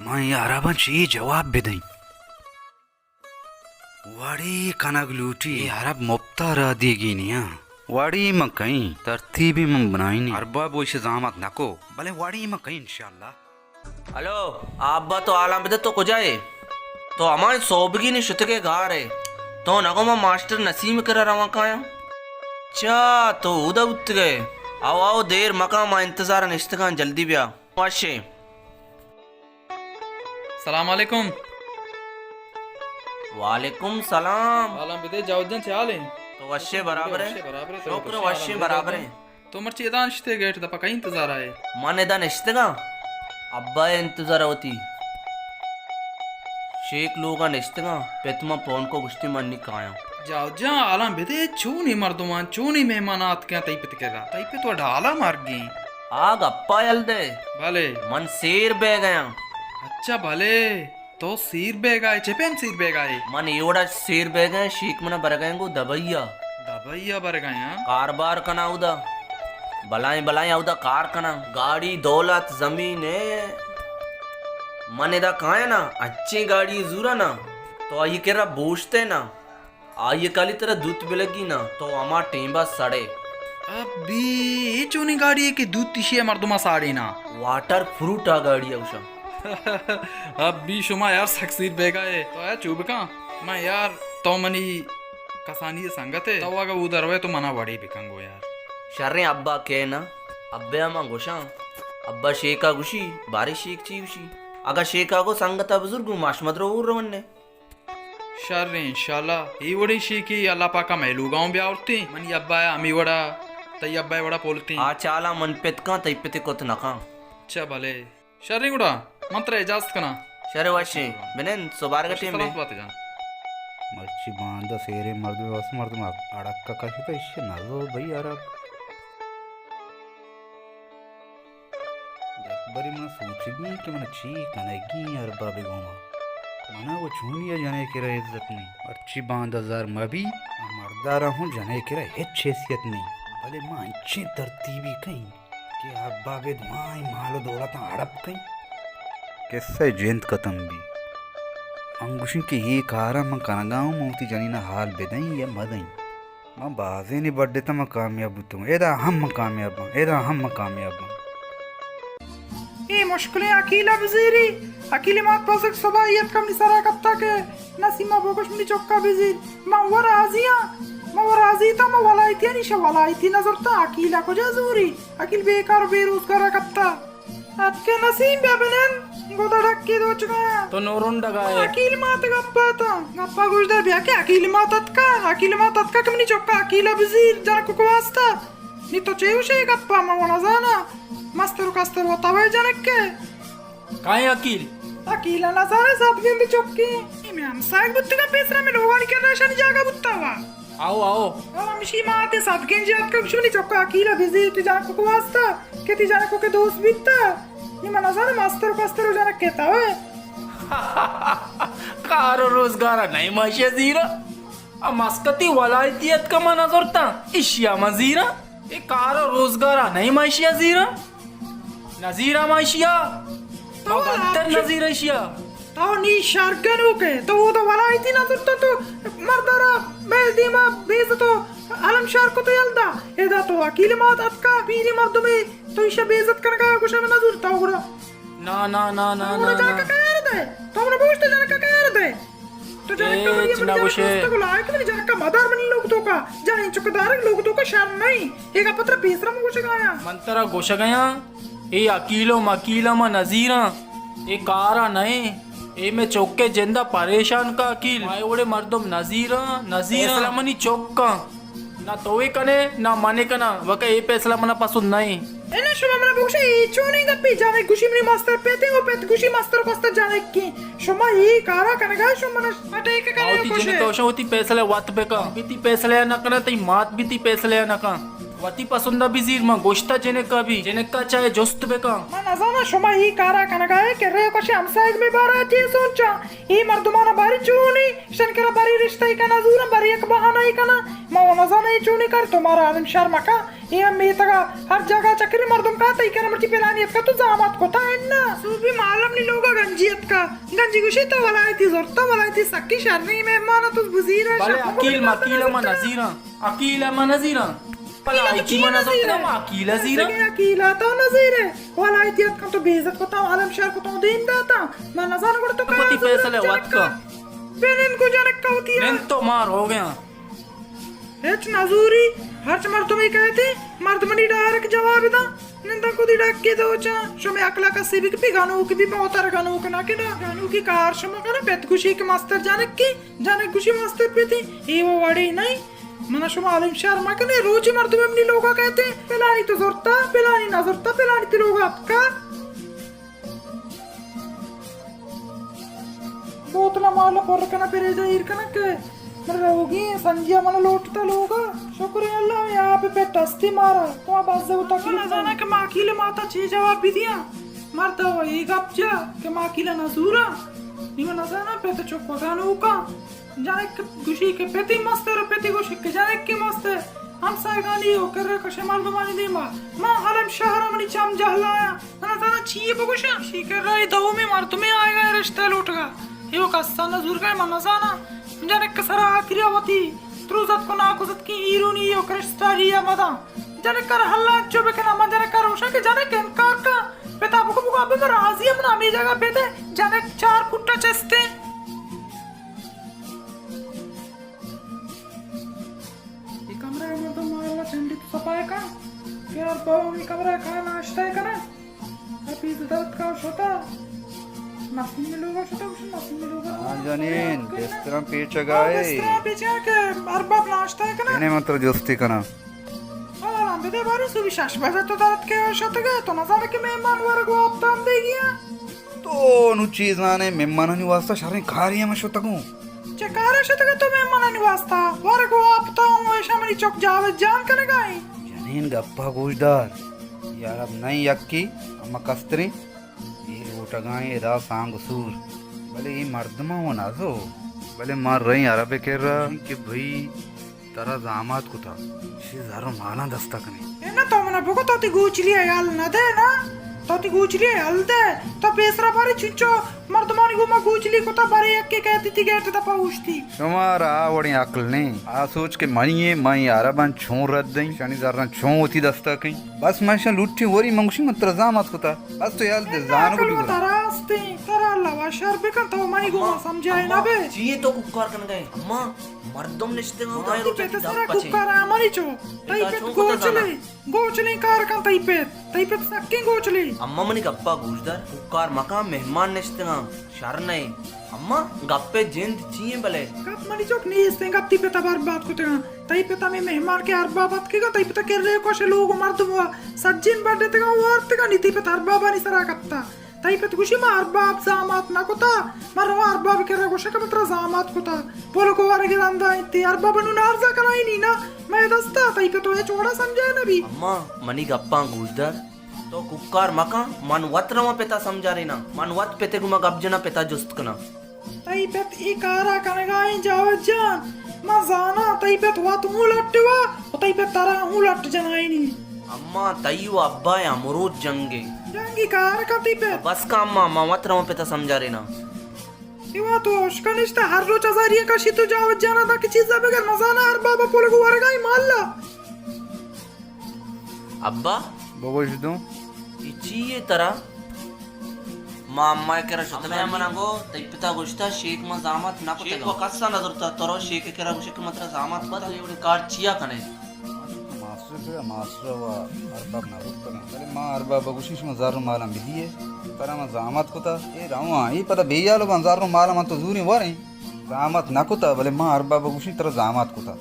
من اے عرباں چی جواب بدیں؟ وڑی کنگ لوٹی۔ اے عرب مپتا را دیگی نیاں۔ وڑی من کئیں ترتیبی من بنائینی۔ ارباب و ایشی زامت نکو، بلے وڑی من کئیں انشاءاللہ۔ ہلو، ابا تو حالاں بدے، تو کجا ئے؟ تو ہمائیں سوبگی نی شتگے گار ئے۔ تو نگو ما ماسٹر نسیم کرا رواں کایاں؟ چا تو اودا بوتگے؟ آؤ آؤ، دیر مکاں، ما انتظار نشتگاں، جلدی بیا۔ وشے۔ سلام علیکم۔ وعلیکم سلام۔ حالاں بدے جاوید جان، چے حال ایں؟ تو وشے برابر ئے؟ وشے برابر ئے، تو شکر وشے برابر ئے۔ تو مرچی ادا نشتے گیٹ دپا کئی انتظار ئے؟ من ادا نشتگاں، ابا ئے انتظار وتی۔ شیک لوگا نشتگاں، پت من پون کو گشتی من نی کایاں۔ جاوید جان، حالاں بدے، چونی مردمان، چونی مہمان آتکاں تئی پت کرا؟ تئی پت وڈا حالا مرگیں۔ آ گپا یل دے۔ بلے۔ من سیر بیگایاں۔ اچھا بلے۔ تو سیر بیگائے، چہ پیم سیر بیگائے؟ من اے وڑا سیر بیگائیں، شیک منا برگائیں گو دبئی ءَ۔ دبئی ءَ برگائیں، ہاں؟ کاربار کناں اودا۔ بلائیں بلائیں اودا کار کناں۔ گاڑی، دولت، زمین اے۔ من ادا کایاں نا، انچیں گاڑی زوراں نا، تو آئی کرا بوشتے نا۔ آئی کالی ترا دوت بلگی نا، تو ہما ٹیمبا سڑے۔ ابی، اے چونی گاڑی ئے کہ دوت ایشی ءَ مردماں ساڑینا؟ واٹر پروف آ گاڑی ءَ گوشاں۔ ابی، شما یار سک سیر بیگا ئے۔ تو اے چو بکن، من یار، تو منی کسانی سنگت ئے، تو اگا اودا روئے تو منا وڑے بکن گو یار۔ شریں ابا کئے نا، ابے ءَ من گوشاں، ابا شیکا گوشی، بارے شیک چی گوشی؟ اگا شیکا گو سنگتا بزرگ گوں ماش مدرو اور رونے۔ شر انشاءاللہ۔ اے وڑیں شیکی اللہ پاکا مئے لوگا اوں بیاورتیں۔ منی ابا ءَ ہمے وڑا، تئی ابا ءِ وڑا پولتیں۔ آ چالاں من پت کاں، تئی پت کت نہ کاں۔ چہ بلے۔ شریں گڑا، من ترا اجازت کناں۔ شر وشیں۔ بنند، سبارگ ٹیم بے۔ سلامت بات جان۔ مرچی باندا سیریں مردم وس مردم اڑکا کشتا، ایشی نزو بھئی عرب۔ یک برے من سوچگی کہ من چی کنگی ایں ارباب ءِ گوما۔ منا و چونی ءَ جنے کرا عزت نیں۔ مرچی باندا زر مبی، آ مردا را ہوں جنے کرا ہچ حیثیت نیں۔ بلے ما انچیں ترتیبی کئیں کہ ارباب ءِ دوائیں مال و دولتاں ہڑپ کئیں۔ قصہ جند ختم بی۔ من گوشیں کہ اے کاراں من کنگا ہوں، من وتی جنینا حال بدئیں یا مدئیں۔ من بازینے بڈتاں، من کامیاب بوتگاں۔ ادا ہم من کامیاب باں، ادا ہم من کامیاب باں۔ اے مشکلیں عقیل ءَ بزیری۔ عقیل ءِ مات پسک صباحی اتکا منی سرا کپتا کہ نسیما بگوش منی چکا بزیر۔ من و راضی آں، من و راضی تا، من ولایتی آں، ایشا ولایتی نزرتا، عقیل ءَ کجا زوری؟ عقیل بیکار و بے روزگارا کپتا۔ اتکے نسیم بیا بنند، گودا ڈکے دوچگاں۔ تو نورنڈگا ئے۔ عقیل مات گپا تا، گپا گوش دار بیا کہ عقیل مات اتکا، عقیل مات اتکا کہ منی چکا عقیل ءَ بزیر، جنکک واسطہ۔ نی تو چے گوشے گپا، من و نزاناں۔ مستر و کستر و توے جنکے۔ کائیں عقیل؟ عقیل ءَ نزانے سات گند چکے۔ اے میں ہمسائگ بوتگا پیسرا میں لوگانی کرا شانی جاگہ بوتا وا۔ آؤ، آؤ۔ آؤ، ہمشی مات ءِ سد گنجی اتکگ، شمنی چکا عقیل ءَ بزی، تی جنکک واسطہ، کہ تی جنکک ءِ دوست بیتا۔ نی من نزاناں مستر و پستر و جنک کتا وے۔ کار و روزگارا نئیں ما اشیا زیراں۔ آ مسکتی ولایتی اتکا ما نزرتاں، اشیا ما زیراں۔ اے کار و روزگارا نئیں ما اشیا زیراں۔ نزیراں ما اشیا۔ تو ما بدتر نزیراں اشیا۔ تو نی شرگنوک ئے، تو اودا ولایتی نہ زرتا، تو مرد را بے دیما بے عزت و علم شر کت یلدا۔ ادا تو عقیل مات اتکا، پیری مردمے، تو ایشا بے عزت کنگا گوشا نہ زرتا گڑا۔ نا، نا، نا، نا، گڑا نا، جنکا نا۔ کار دے، تو منا بوشت جنکا کار دے۔ تو جنکا منی، ہچ منی نہ جنکا گوشے۔ گوشتا گو لائق منی جنکا مدار منی لوگ توکا۔ جنین چک دارگ لوگ توکا شر نہیں۔ اے گپ ترا پیسرا من گوشگایا۔ من ترا گوشگایا۔ اے عقیل و مقیل ء ما نزیراں، اے کار ء نہ ایں۔ اے مئے چک ء جند ء پریشان کا عقیل۔ ما اے وڑیں مردم نزیراں، نزیراں۔ فیصلہ منی چک ء۔ نہ تو اے کنے، نہ من اے کناں، وکہ اے فیصلہ منا پسند نہ ایں۔ انا شما منا بگوشے، اے چونیں گپے؟ جنک گوشی منی مستر پتے، او پت گوشی مستر کستا جنکیں۔ شما اے کارا کنگا، شما منا اٹیک کنے وتی کشے۔ جنک وتی پیسلہ وت بکن۔ بیتی پیسلہ نہ کنا، تئی مات بیتی پیسلہ نہ کن۔ وتی پسندا بزیر، من گوشتا جنکا بی، جنکا چاہے جست بکن۔ من نزانا شما اے کارا کنگا اے، کرے کشے ہمسائگ میں بارا چے سوچا۔ اے مردمانا باری چونی، شن کرا باری رشتہ ای کنا زورا، باری یک بہانہ ای کنا۔ ما و نزانا اے چونی کر، تو مارا عالم شر مکا۔ اے ہم میتگا ہر جاگہ چکری مردم کا تئی کرا مرچی پلانی اتکا تو زامات کتا انا۔ سوبی معلم نی لوگا گنجی اتکا۔ گنجی گوشی تو ولایتی زرتا، ولایتی سکی شرنی مہمان تو بزیرا۔ بلے شر عقیل مقیل ما نزیرا۔ عقیل ما نزیرا۔ بلے عقیل ما نزیرا۔ عقیل زیرا۔ عقیل تو نزیرے۔ ولایتی اتکا تو بے عزت کتا، عالم شر کتا، دین داتا۔ من نزان گڑ تو کا فیصلہ وت کا۔ بنن کو جنک کا ہوتی ہے۔ نن تو مار ہو گیا۔ ہچ نزوری، ہرچ مردمے کئیت، مردمانی ڈائریکٹ جواب داں۔ ننداں کدی ڈکے دوچاں، شمے عقل ء کسے بی کہ پی گنوک بی، موتر گنوک نہ کہ ڈا۔ گنوکی کار شما کنا، پت گوشی کہ مستر جنکی، جنک گوشی مستر پتی، اے وہ وڑے نہیں۔ منا شما عالم شر مکنے، روچی مردم منی لوگا کئیت، پلانی تو زرتا، پلانی نہ زرتا، پلانی تی لوگا اتکا۔ بوتل ء مال ء پر کناں، پریج ء ایر کناں کہ من روگی ایں، سنجی ء من لوٹتا لوگ ء۔ شکر ایں اللہ، ہمے آپ ء پٹ ہستی مارا، کما بازے و تکلیف نہ۔ نزاناں کہ ماکیل ء ماتا چے جواب بدیاں۔ مرد ء اے گپ جا کہ ماکیل ء نزوراں۔ نی من نزاناں پت چک وگا نوکاں۔ جنک گوشی کہ پتی مستر، پتی گوشی کہ جنکی مستر۔ ہمسایگانی و کرا کشے مردمانی دیما ما حلم شہر منی چم جہلایاں۔ من نزاناں چی بگوشاں۔ شی کرا اے دومی مردمے آیگا رشتہ لوٹگا۔ ایو کسا نزورگا من نزاناں۔ جنک سرا آخری وتی تروزت کو ناکوزت کی ایرونی و کرشتاری مداں۔ جنک کر حل انچو بکناں، من جنک کر روشاں کہ جنک انکار کا۔ پتا بگو بگو ابے من راضی من ہمے جگہ بدے۔ جنک چار پٹا چستے۔ اے کمرہ ء مردم مارا چنڈی تو صفائی کن کہ ہر باہو اے کمرہ ء کاں ناشتہ ء کناں۔ ابید درد کا شتا۔ نسیم لوگا شتا، گوشن نسیم لوگا۔ ہاں جنین، بستراں پیچگا اے۔ بستراں پیچگا کہ ارباب ناشتہ ء کناں۔ جنین من ترا جستی کناں۔ آرام بدے باری، صبح شش بجہ تو درد کے شتگے، تو نزانے کہ مہمان ورگ و آپتام دیگی ہیں۔ تو نوں چی زانے، مہمانانی واسطہ شریں کارے ہم شتگوں۔ چہ کارے شتگے تو مہمانانی واسطہ؟ ورگ و آپتاں و ایشاں منی چک جاوید جان کنگا ایں۔ جنین گپا گوشدار، اے عرب نہ ایں یکے، ہما کستریں، اے لوٹگا ایں ادا سانگ سور۔ بلے اے مردماں و نزو، بلے ما رئیں عرب کرا کہ بھئی، ترا زامات کتا، شی زر و مالاں دستا کنی۔ اے نہ تو منا بگو تو تی گوچلی ء یل نہ دے نا، تو تی گوچلی ء یل دے، تو پیسرا بارے چنچو مردمانی گوما گوچلی کتا، بارے یکے کہتی تی گیٹ دپا اوشتی۔ شمارا آ وڑیں عقل نہیں، آ سوچ کہ منی اے، من اے عرباں چون رد دیں، شانی زراں چون وتی دستا کیں۔ بس من شاں لوٹی وری من گوشی من ترا زامات کتا، بس تو یل دے زانو کلی وتا۔ راستیں، ترا لوا شر بکن، تو منی گوما سمجھائے نہ بے۔ چیے تو کوکار کنگا اے؟ اما، مردم نشتگاں، تو تئی پت سرا کوکار آ منی چو۔ تئی پت گوچلے، گوچلیں کار کن تئی پت۔ تئی پت سکیں گوچلے۔ اما منی گپا گوشدار، کوکار مکن، مہمان نشتگاں، شر نئے۔ اما گپے جند چی ایں بلے؟ گپ منی چک نیست ایں، گپ تئی پتا برباد کتگاں۔ تئی پتا ہمے مہمان کہ ارباب اتکگاں، تئی پتا کرے کش لوگ و مردم و سجین بڈتگاں و وارتگاں، نی تئی پت اربابانی سرا کپتا۔ تئی پت گوشی ما ارباب زامات نہ کتا، من رواں ارباب کرا گوشاں کہ من ترا زامات کتا۔ پولک و ورگ رندا انت، ارباب نوں نارزا کنائینی نا مئے دستا، تئی پت و ہچ وڑا سمجھائے نہ بی۔ اما منی گپاں گوشدار، تو کوکار مکن، من وت رواں پتا سمجھاریناں، من وت پتے گوما گپ جناں، پتا جست کناں۔ تئی پت اے کارا کنگا ایں جاوید جان، من زاناں تئی پت وت اوں لٹ وا و تئی پت ترا اوں لٹ جنائینی۔ اما تئی و ابا ء ہمروچ جنگ ایں۔ جنگی کار کن تئی پت۔ بس کن اما، من وت رواں پتا سمجھاریناں۔ اے وا تو اشکا نشتہ، ہر روچ ہزاریاں کشی تو جاوید جانا داں کہ چیزا بگر، من زاناں اربابا پولگو ورگا ایں مالا۔ ابا! بگوش دوں۔ اے چی اے ترا؟ ما اما ء کرا شتگ، اما ء منا گو تئی پتا گوشتا شیک ما زامات نہ کتگ۔ شیک و کسا نہ زرتا، ترا شیک ء کرا گوشے کہ ما ترا زامات کتگ۔ بس اے وڑیں کار چیا کنے؟ ماسٹر ء کرا، ماسٹر ء وا ارباب نہ زرتگ، بلے ما ارباب ء گوشی شما زر و مالاں بدیے، ترا ما زامات کتا، اے رواں، اے پدا بے یال باں، زر و مالاں من تو زوریں وریں۔ زامات نہ کتا، بلے ما ارباب ء گوشیں ترا زامات کتا۔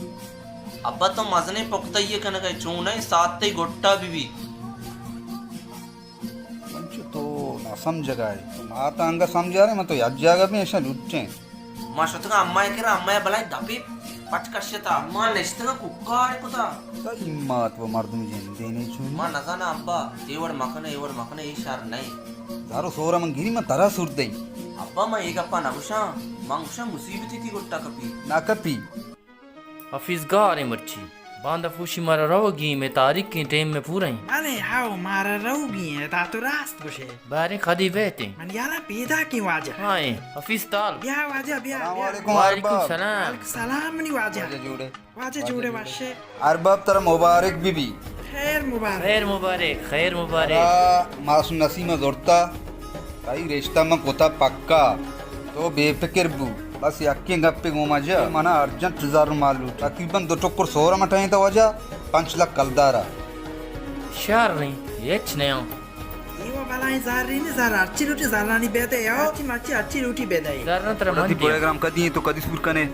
ابا تو مزنیں پختہ یے کنگ ء، چون ء ساعت تئی گٹا بہ بی۔ سمجھگائے۔ ما تا انگا سمجھارے، من تو یک جاگہ بی ایشاں لٹیں۔ ما شتگاں امائے کرا، امائے بلائیں دپی پچ کشتا۔ ما نشتگاں کوکار کتا۔ تئی مات و مردم جندے نے چون۔ ما نزاناں ابا، اے وڑ مکنے، اے وڑ مکنے، اے شر نئیں۔ زارو سورا من گری، من ترا سور دئی۔ ابا، من اے گپا نگوشاں، من گوشاں مصیبتی تی گٹا کپی۔ نہ کپی۔ حفیظ گار ایں مرچی۔ باندا پوشی مارا روگی، مئے تاریخیں ٹیم مئے پورا ایں۔ بلے ہاو، مارا روگی ایں، ادا تو راست گوشے۔ باریں کدی بیت ایں۔ من یالا پیداکیں واجہ۔ ہاں ایں، حفیظ تال۔ بیا واجہ، بیا، السلام بیا۔ علیکم وعلیکم ارباب۔ السلام۔ وعلیکم السلام منی واجہ۔ واجہ جوڑے؟ واجہ جوڑے وشے۔ ارباب ترا مبارک بی بی۔ خیر مبارک۔ خیر مبارک، خیر مبارک۔ ترا معصوم نسیم زرتا۔ تئی رشتہ من کتا پکا، تو بے فکر بو۔ بس یکیں گپے گوما جا، منا ارجنٹ زر مال لوٹ۔ تقریباً دو ٹکر سور مٹائیں تا واجہ، پنچ لکھ کلدارا۔ شر نئیں، ہچ نیاں۔ ایوا بلائیں زر نئیں، زر ہرچی لوٹی زرانی بیدے، ہرچی مرچی ہرچی لوٹی بیدے۔ زر نہ ترا من دیاں۔ پروگرام کدی ایں تو کدی سور کنے؟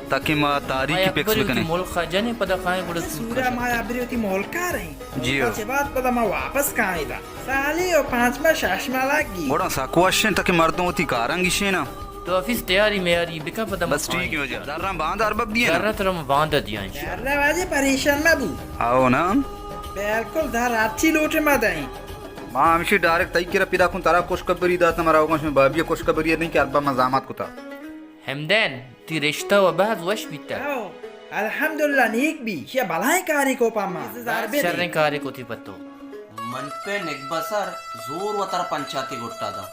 تاکہ ما تاریخی فکس بکنے۔ ملک خا جنے پدا کائیں گڑا سور سورا کنے۔ ما ابری وتی ملکا رہیں۔ جی ہو۔ چہ بعد پدا ما واپس کائیں دا۔ سالے و پانچ ماہ شش ماہ لگی۔ گڑا سک وشیں تاکہ مردم وتی کاراں گیشینا۔ تو حفیظ تیاری میاری بکن پدا ما بس ٹھیک ہے واجہ۔ زراں باند ارباب دیے نا۔ زراں ترا ما باند دیاں انشاءاللہ۔ زراں واجہ پریشان مبو۔ آو نا۔ بالکل زر ہرچی لوٹے ما دئیں۔ ما ہمشی ڈائریکٹ تئی کرا پیدا کن، ترا خوشخبری داتا، مرا اوگا شمے بابی خوشخبری دئیں کہ ارباب ما زامات کتا۔ ہمدین، تی رشتہ و بحث وش بیتہ۔ او، الحمدللہ نیک بی، چیا بلائیں کاری کو پہ ما۔ شریں کاری کو تی پہ تو۔ من پہ نگبہ سر زور و تر پنچاتی گٹا داں۔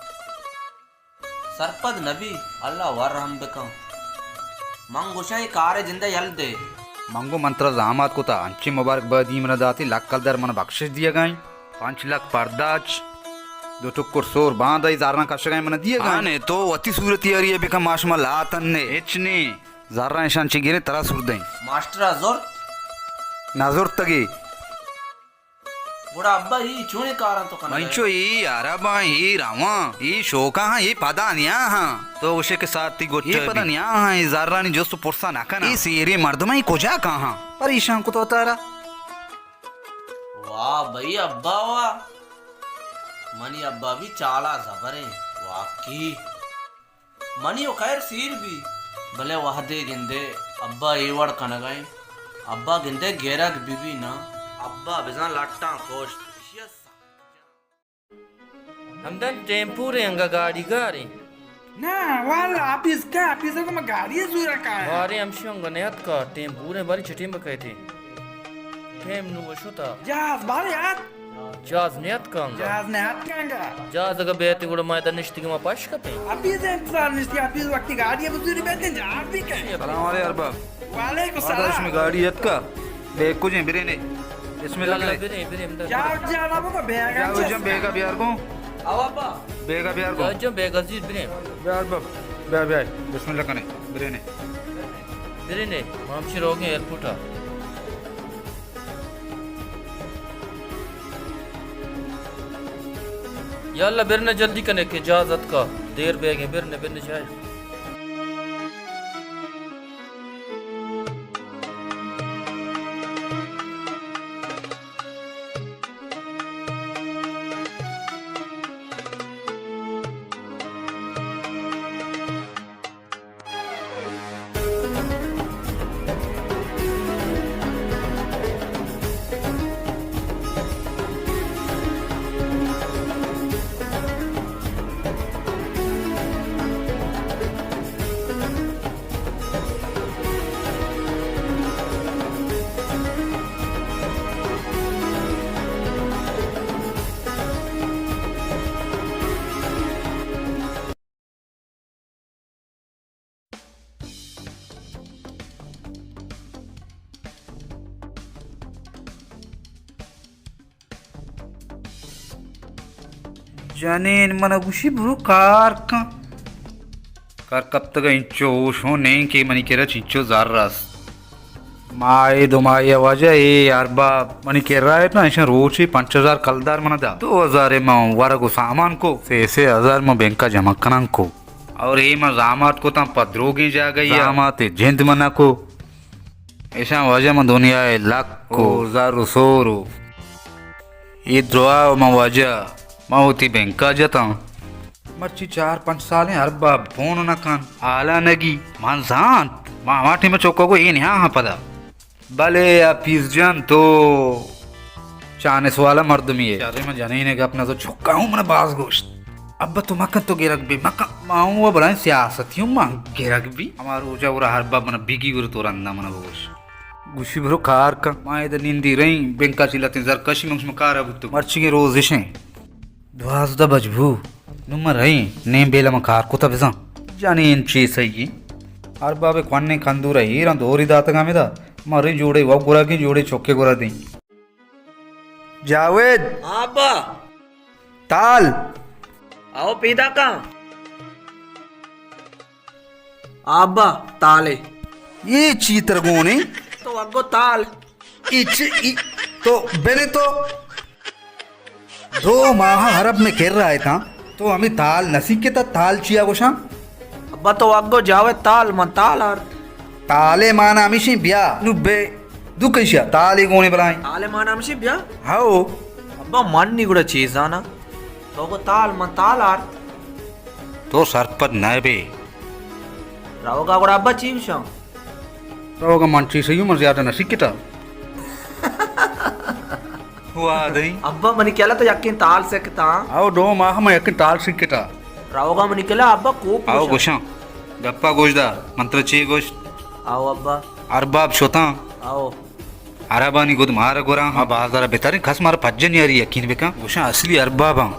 سرپد نبی، اللہ ور رحم بکن۔ من گوشاں اے کار جندہ یل دے۔ من گو من ترا زامات کتا، انچیں مبارک بادی من داتی، لک کلدار من بخشش دیگائیں۔ پنچ لکھ پرداچ، دو ٹکر سور باند ء زراں کشگ ء من دیگ ء۔ ہاں نے، تو وتی صورت یاری ء بکن، ما شما لات نے، ہچ نے۔ زراں اشان چی گریں ترا سور دیں۔ ماسٹر ء زرت؟ نہ زرتگے۔ گڑا ابا، ای چونیں کاراں تو کنگ ء؟ انچو ای عرباں، ای رواں، ای شوکاں ہاں، ای پدا نیا ہاں۔ تو گوشے کہ ساعت تی گوچ ای پدا نیا ہاں، ای زرانی جست و پرسا نہ کناں۔ ای سیریں مردماں ای کجا کاہاں؟ پریشان کتو تارا۔ واہ بھئی ابا واہ، منی ابا بھی چالا زبریں واقعی۔ منی و خیر سیر بی، بلے وہدے گندے ابا اے وڑ کنگائیں، ابا گندے گیرگ بی بی نا، ابا بزاں لٹاں کوشت۔ ہمدن ٹیمپوریں انگا گاڑی گاریں۔ نہ، والا، آپیس کا، آپیس کو میں گاڑی زورا کا ہے۔ بارے ہمشی انگا نیت کا، ٹیمپوریں باری چٹیں بکیتے۔ ٹیم نو شتا۔ جہاز بارے آت۔ جہاز نیت کا انگا۔ جہاز نیت کا انگا۔ جہاز اگا بیتے گڑا ما ادا نشتی کہ ما پش کپیں۔ آپیس انتظار نشتی، آپیس وقتی گاڑی بزوری بیتے جہاز بھی کہیں۔ سلام علیکم ارباب۔ وعلیکم السلام۔ آداش میں گاڑی اتکا۔ بیگ کجیں برینے۔ بسم اللہ کرے۔ برے، برے، برے۔ جاؤ، جاؤ، بابا کو بیگ جاؤ، جاؤ، بیگا بیار کو۔ آو ابا۔ بیگا بیار کو۔ جاؤ، جاؤ، بیگا زیر برے۔ بیار باب۔ بیا، بیا۔ بسم اللہ کرے۔ برینے۔ برینے۔ ما ہمشی روگیں ایئرپورٹ آ۔ یا اللہ، برنے جلدی کنے کہ جہاز اتکا۔ دیر بیگیں، برنے، برنے جائے۔ جنین من گوشی برو کار کن۔ کار کپتگ انچو ہوش ہوں نیں کہ منی کرا چنچو زر است۔ ماہے دو ماہے واجہ اے ارباب منی کرا ات نا، ایشاں روچے پنچ ہزار کلدار من دا۔ دو ہزار من ورگ و سامان کو، سے سے ہزار من بینکا جمع کنان کو۔ اور اے من زامات کتاں پہ دروگیں جاگہے آ۔ زامات جند من کو۔ ایشاں واجہ من دنیا ء لک و زر و سور و اے دراہ من واجہ ما وتی بینکا جتاں۔ مرچی چار پنچ سالیں ارباب فون نہ کن۔ حالا نگی۔ من زانت۔ ما ہما ٹیم چوکا گو اے نیا ہاں پدا۔ بلے حفیظ جان تو چانس والا مردمی ئے۔ شریں من جنین گپ نہ تو چکا ہوں من باز گوشت۔ ابا تو مکن تو گرگ بی مکن۔ ما ہوں و بلائیں سیاستی ہوں من گرگ بی۔ ہما روچا ورا ارباب من بگی ور تو رندا من بگوش۔ گوشی برو کار کن۔ ما ادا نندی رہی بینکا چی لتیں زرکشی من شما کارا بوتو۔ مرچی روزشیں۔ دوازدہ بج بو۔ نوں من رئیں، نیم بیل ءَ من کار کتہ بزاں۔ جنین چی سہی؟ ارباب ءِ کوہنیں کندور ءَ ایراں دوری داتگ ہمدا۔ من رئیں جوڑے وگ گورا گیں، جوڑے چکے گورا دیں۔ جاوید! ہاں ابا۔ تال۔ آؤ پیدا کن۔ ابا، تالے۔ اے چی ترگونے؟ تو اگو تال۔ اے چی، اے تو بلے تو دو ماہ عرب میں کر رہا ہے تھا، تو ہمیں تال نہ سیکھتا، تال چیا گوشاں؟ ابا تو اگو جاوے تال، من تال آرت۔ تالے مانا ہمیشی بیا، نو بے دو کشیا، تالے گونے بلائیں۔ تالے مانا ہمیشی بیا؟ ہاؤ۔ ابا من نی گڑا چیزانا۔ تو گو تال، من تال آرت۔ تو سرپد نہ بے۔ روگا گڑا ابا چی گوشاں؟ روگا من چی سہی ہوں، من زیادہ نہ سکتا۔ وادیں۔ ابا منی کیالا تو یکیں تال سکتا۔ او دو ماہ من یکیں تال سکتا۔ روگا منی کیالا ابا کوپ آؤ گوشاں۔ گوشاں۔ گپا گوش دار، من ترا چی گوشت؟ آؤ ابا۔ ارباب شتاں۔ آؤ۔ عربانی گد مارا گوراں، ما بازارا بتریں، کس مارا پجہ نیاری یقین بکن۔ گوشاں اصلی ارباباں۔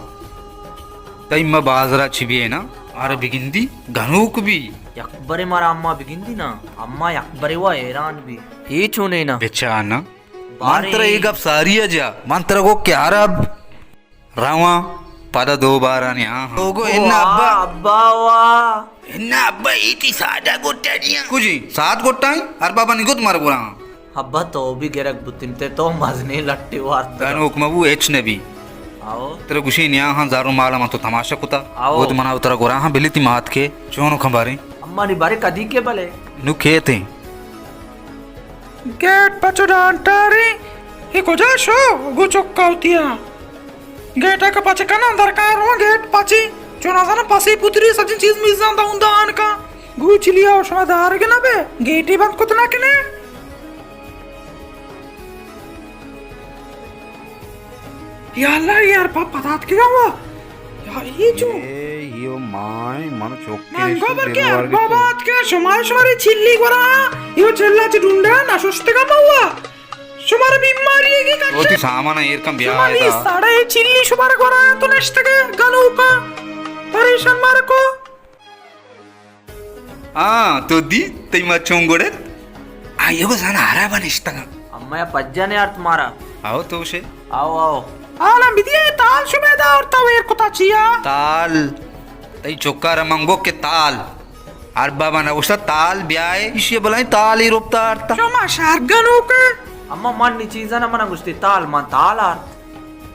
تئی ما بازارا چی بیئے نا؟ مارا بگندی گنوک بی۔ یک برے مارا اما بگندی نا، اما یک برے وا حیران بی۔ اے چونے نا؟ بچا نا۔ من بارے۔ ترا اے گپ ساری ءَ جا، من ترا گو کہ عرب رواں، پدا دوبارہ نیاں۔ تو گو انا ابا۔ ابا وا۔ انا ابا، اے تی سادہ گٹا دیاں۔ کجی؟ سات گٹا ہیں؟ اربابانی گد مر گراں۔ ابا تو بھی گرگ بوتن تے، تو مزنی لٹی وارت۔ گنوک مبو، ہچ نبی۔ آؤ۔ ترا گوشی نیاں ہاں زارو مالا من تو تماشا کتا۔ آؤ۔ گد منا ترا گراں ہاں، بلی تی مات کے چونو کھمباریں۔ اما نی بارے کدی کے بلے؟ نو کیتیں۔ گیٹ پچ ءُ ڈانٹاریں، اے کجا شو؟ گوں چکا وتیاں۔ گیٹ ءَ کہ پچ کناں، درکاں رواں گیٹ پچی۔ چو نزاناں پسی پتری سجیں چیز میزاں داؤں دان کن۔ گوں چلیا شما دارگ نہ بے، گیٹے بند کت نہ کنے۔ یا اللہ، اے ارباب پدا اتکگا وا۔ یا اے چو؟ اے یو مائیں، من چوکے من گو برکے ارباب اتکگا، شما شمارے چلی گورا، یو چلا چ ڈونڈا نہ ششتگا موا۔ شمارا بیماری ہے کہ وتی سامان ایر کن بیا شما ادا۔ ساڑا اے چلی شمارا گورا تو نشتگے گنوکا۔ پریشان مارکو۔ ہاں، تو دی، تئی ما چون گڑت؟ آ، یگو زانا ہرابا نشتگاں۔ اما یا پجا نے آرت مارا۔ آؤ تو شے۔ آؤ، آؤ۔ حالا بدی اے تال شمے دا اور تو ایر کتا چیا؟ تال۔ تئی چکارا من گو کہ تال۔ اربابا نہ گوشتا تال بیائے، ایشی بلائیں تال ای روپتا آرتا۔ شما شہر گنوکے۔ اما من نی چیزا نہ منا گوشتی تال، من تال آرت۔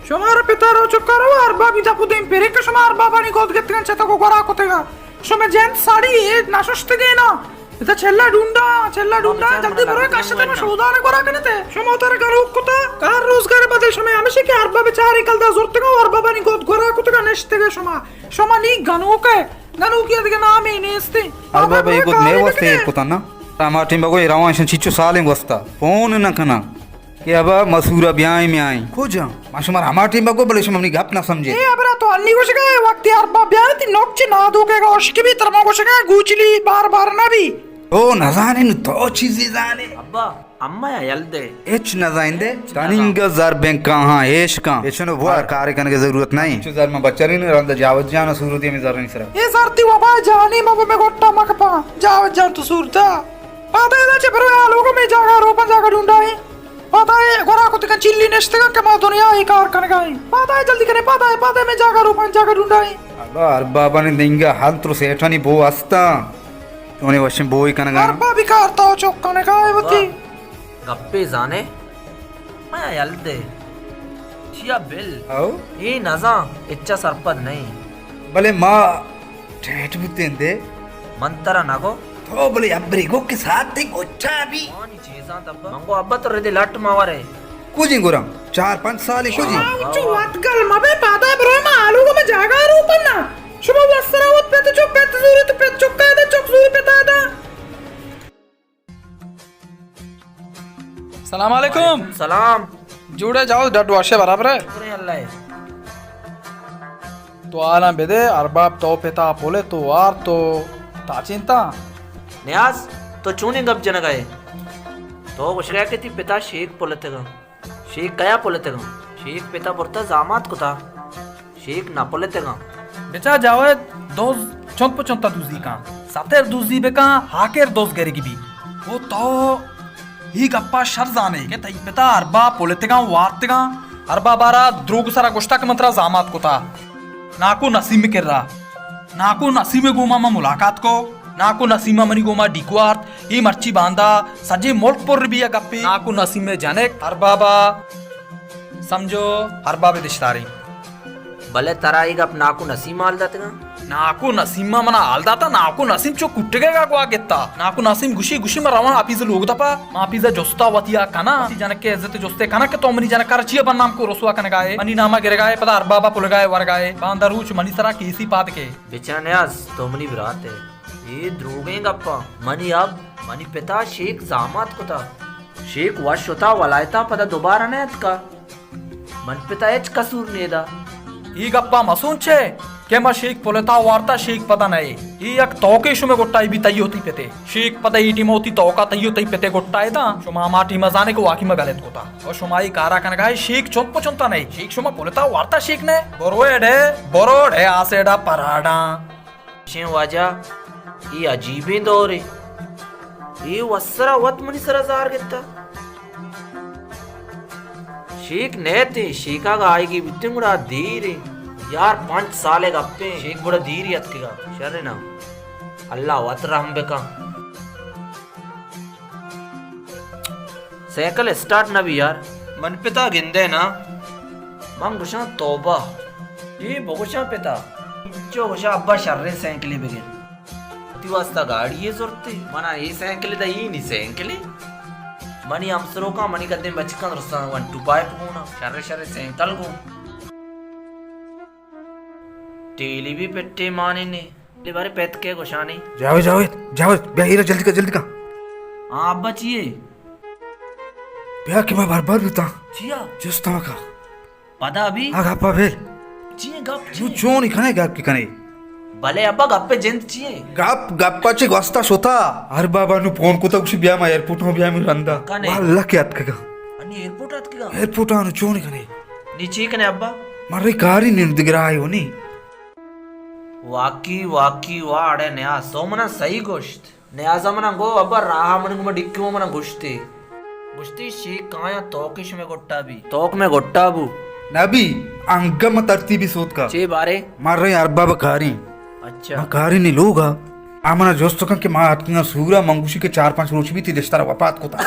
شمارا پتر و چکر و اربابی دپ و دیم پرے کہ شما اربابانی گود گتگن چتگ و گورا کتگا۔ شما جند ساڑی اے نششتگینا۔ ادا چلا ڈونڈا، چلا ڈونڈا، جلدی برو کشتے ما شودان گورا کنتے۔ شما تر گروک کتا، کار روزگار بدل شما ہمیشہ کہ ارباب چارے کلدا زرتگا و اربابانی گود گورا کتگا نشتگے شما۔ شما نی گنوکے، گنوکی دگہ نامے نیستے۔ ارباب اے گود مے واسطے ایر کتا نا۔ ہما ٹیم بگو اے روانشن چیچو سالیں گوستا۔ فون نہ کنا۔ کہ ابا مسورا بیائیں میائیں۔ کجا؟ ما شمارا ہما ٹیم بگو، بلے شما منی گپ نہ سمجھے۔ اے ابرا تو انی گوشگا ہے، وقتی ارباب بیائیں تی نوک چی نادوکے گا اشک بی، ترما گوشگا ہے گوچلی بار بار نہ بی۔ تو نزانے نو تو چیزی زانے۔ ابا، اما یا یل دے۔ ہچ نزائیں دے۔ ہچ نزاں۔ تنینگا زر بینکا ہاں، ایش کاں۔ ایشنو بوار کارے کنگے ضرورت نہیں۔ چو زر من بچرین رند جاوید جان سورو دی میں زر نہیں سرا۔ اے زر تی وبا جانی مبو میں گوٹا مکپا۔ جاوید جان تو سورتا۔ پادا ادا چہ برو آ لوگو میں جاگا روپن جاگا ڈونڈائیں۔ پادا اے گورا کتگن چلی نشتگن کہ ما دنیا ای کار کنگائیں۔ پادا اے جلدی کنے، پادا اے، پادا اے میں جاگا روپن جاگا ڈونڈائیں۔ ابا اربابانی دینگا ہنتر سیٹھانی بو ہستاں۔ چونے وشیں بوئی کنگا۔ اربابی کار تو چوک کنگا اے وتی۔ گپے زانے؟ میا یل دے۔ چیا بل؟ او؟ اے نزاں، اچا سرپد نہیں۔ بلے ما ٹیٹ بوتیں دے۔ من ترا نگو۔ تو بلے ابری گو کہ ساعت تے گوچا بی۔ آنی چیزاں تب۔ من گو ابا تو ردے لٹ ماورے۔ کجیں گرم؟ چار پنچ سالے کجی؟ شما انچو وتگل مبے، پادا برو ما آلو گو ما جاگا رو پنا۔ شما وسرا وت پت چک پت زوری تو پت چکا دا، چک زوری پتا دا۔ سلام علیکم۔ سلام۔ جوڑے جاؤ، ڈڈ واشے برابر ہے۔ شکر ہے اللہ ہے۔ تو حالاں بدے، ارباب تو پتا پولے تو وار تو تاچینتا۔ نیاز، تو چونیں گپ جنگا ہے؟ تو گوشگا کہ تی پتا شیک پولتگا۔ شیک کیا پلتگاں؟ شیک پتا برتا زامات کتا۔ شیک نہ پلتگاں۔ بچا جاوید، دوز چنت پہ چنتا دوزی کاں۔ ستر دوزی بکاں، ہاکر دوز گرگی بی۔ او تو ای گپا شر زانے کہ تئی پتا ارباب پلتگاں، وارتگاں۔ ارباب بارا دروگ سرا گوشتا کہ من ترا زامات کتا۔ ناکو نسیم کرا۔ ناکو نسیم گوما ما ملاقات کو۔ ناکو نسیم منی گوما ڈیکو آرت۔ ای مرچی باندا سجے ملک پر بیا گپے۔ ناکو نسیم جنک اربابا سمجھو، ارباب دشتاری۔ بلے ترا ای گپ ناکو نسیم حال داتگا؟ ناکو نسیم منا حال داتا، ناکو نسیم چو کٹگے گا گوا گتا۔ ناکو نسیم گوشی، گوشی من رواں آپیز لوگ دپا۔ ما آپیز جستا وتیا کنا۔ وتی جنک کے عزت جستے کنا کہ تو منی جنک کر چیا بدنام کو رسوا کنگا ہے۔ منی ناما گرگا ہے، پدا اربابا پلگا ہے، ورگا ہے۔ باندا روچ منی سرا کیسی پاد کے۔ بچا نیاز، تو منی برات ہے۔ اے دروگیں گپاں۔ منی اب، منی پتا شیک زامات کتا۔ شیک وش شتا ولایتا پدا دوبارہ نہ اتکا۔ من پتا ہچ قصور نیدا۔ ای گپا مسون چے کہ ما شیک پلتا وارتا، شیک پدا نئے۔ ای یک توکے شمے گٹائی بی تئی ہوتی پتے۔ شیک پدا ای ٹیما ہوتی توکا تئی ہوتی پتے گٹائی دا۔ شما ما ٹیما زانے کہ واقعی ما غلط کتا۔ او شما ای کارا کنگا ہے، شیک چنت پہ چنتا نئے۔ شیک شما پلتا وارتا شیک نئے۔ برو ایڈے، برو ایڈے آسیڈا پراڈاں۔ شیں واجہ، اے عجیبیں دورے۔ اے وسرا وت منی سرا زار گتا۔ شیک نیتے، شیکا گا آئیگی بیتیں گڑا دیرے۔ یار پنچ سالے گپیں، شیک گڑا دیری اتکگا۔ شر نا۔ اللہ وت رحم بکن۔ سائیکل اسٹارٹ نہ بی یار۔ من پتا گندے نا۔ من گوشاں توبہ۔ جی بگوشاں پتا۔ چو گوشاں ابا شریں سائیکلے بگر۔ وتی واسطہ گاڑی یے زرتے۔ منا اے سائیکلے دا ای نی سائیکلے۔ منی ہمسروکاں منی قدیں بچکاں درستاں ون ٹو فائیو گونا۔ شریں شریں سائیکل گون۔ ٹیلی بھی پٹے مانے نے۔ لے بارے پیت کے گوشانی۔ جاوید، جاوید، جاوید، بیا ایرا جلدی کا، جلدی کا۔ ہاں ابا چیے؟ بیا کہ ما برباد بوتاں۔ چیا؟ جستا مکا۔ پدا ابھی؟ آ گپا بیل۔ چیے گپ نو چیے؟ چون ہی کنے گپ کی کنے؟ بلے ابا گپ جند چیے؟ گپ، گپا چے گوستا شتا۔ ہر بابا نو فون کو تا کچھ بیا ما ایئرپورٹ ہوں بیا می رندا۔ کنے؟ واللہ کے اتکگا۔ انی ایئرپورٹ اتکگا؟ ایئرپورٹ آنو چون ہی کنے؟ نی چی کنے ابا؟ مرے کاری نین دگرا آئے ہونی۔ واقعی، واقعی، واہ، اڑے نیاز، تو منا صحیح گوشت۔ نیازا منا گو، ابا راہا من گو، ما ڈکیو منا گوشتے۔ گوشتی شیک کایاں توک شمے گٹا بی۔ توک میں گٹا بو۔ نبی، انگم ترتیبی سوتکا۔ چے بارے؟ مر رہے ارباب کاری۔ اچھا۔ ما کاری نی لوگا۔ آ منا جست کن کہ ما اتکیاں سورا، من گوشی کہ چار پانچ روچ بیتی دشتارا وپات کتا۔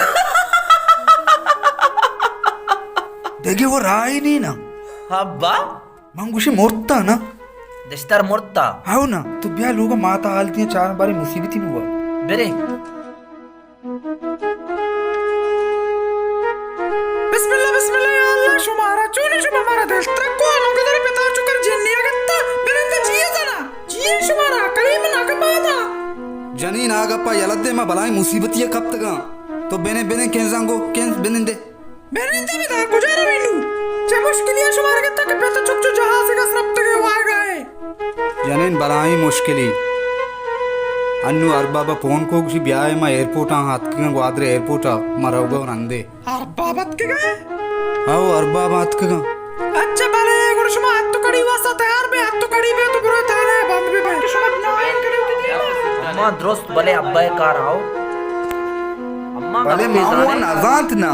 دیگه وہ راہی نی نا۔ ابا؟ من گوشی مرتا نا۔ دشتر مرتا۔ ہاو نا، تو بیا لوگا ماتا حال دیا چار بارے مصیبتی بوا۔ برے۔ بسم اللہ، بسم اللہ، یا اللہ، شمارا چونی شما مارا دل ترکو، من گدر پتا چکر جنیا گتا، برندہ چیئے زنا، چیئے شمارا، کلیم ناکا پادا۔ جنین آگا پا یلد دے ما بلائیں مصیبتی کپتگاں۔ تو بنے بنے کنزانگو، کنز بنندے۔ بنندے بدار، کجا روی نو؟ چہ مشکلی ء شمارا گتا کہ پت چک چو جہازے گس رپتگے وائگا ہے۔ جنین بلاہیں مشکلی۔ انو اربابا فون کو گوشی بیائے ما ایئرپورٹ آں اتکگاں گوادر ایئرپورٹ آ ما روگا رندے۔ ارباب اتکگا؟ او ارباب اتکگا۔ اچھا بلے گڑا شما ہتو کڑی واسطہ تیار بے، ہتو کڑی بے تو برو تھانے بند بے بے۔ شما نائن کرے ہوتی دیما۔ اما درست بلے ابا کار آؤ۔ اما بلے گپے مامو زانے۔ نزانت نا،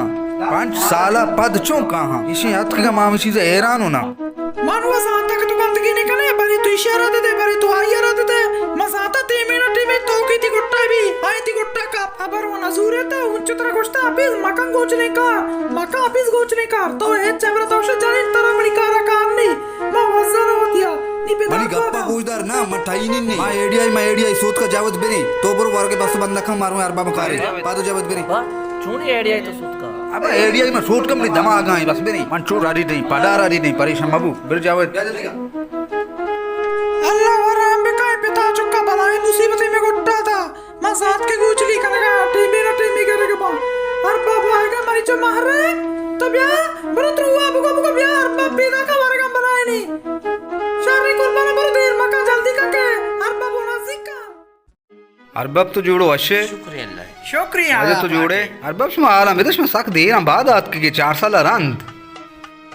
پنچ سالا پد چون کاہاں؟ ایشی اتکگا ما ہمے چیز حیران ہونا۔ من و زانتا کہ تو گندگی نہ کنے، بری تو ایشی را دے دے، بری تو آئی را دے دے۔ من زانتا ٹیمے نا ٹیمے تو کی تی گٹا بی، آئی تی گٹا کا۔ ہبر و نزورے تا، انچو ترا گوشتا اپیز مکن گوچنے کار، مکن اپیز گوچنے کار۔ تو ہچ ہبر تو شجرین ترا منی کارا کار نی۔ ما وزن و دیا، نی پہ منی گپا گوشدار نا، من ٹائنی نی۔ ما ایڈیائی، ما ایڈیائی سوتکا جاوید بریں۔ تو برو ورگے بس بند کن، مارو ارباب کارے۔ پادو جاوید بریں۔ با، چونی ایڈیائی تو سوتکا؟ ابا ایڈیا من سوٹ کم، منی دماغ آئیں، بس بری۔ من چو ریڈی دیں، پدا ریڈی دیں، پریشان مبو۔ بر جاوید۔ اللہ ورحم بکائے پتا چکا، بلائیں مصیبتے میں گٹا تھا۔ من زانت کہ گوچلی کنگا، ٹیمی نہ ٹیمی کرگا با۔ ارباب آئیگا مری چو مہرے، تو بیا، برو تروا بگو بگو بیا، ارباب پیدا کا ورگا بلائنی۔ شر قربان برو دیر مکا، جلدی کا کہ ارباب ہونا سکا۔ ارباب تو جوڑو اشے؟ شکر اللہ۔ شکریہ واجہ تو اللہ جوڑے؟ پاک۔ ارباب شما حالا بدش، ما سک دیران بعد آتکگے، چار سال رند۔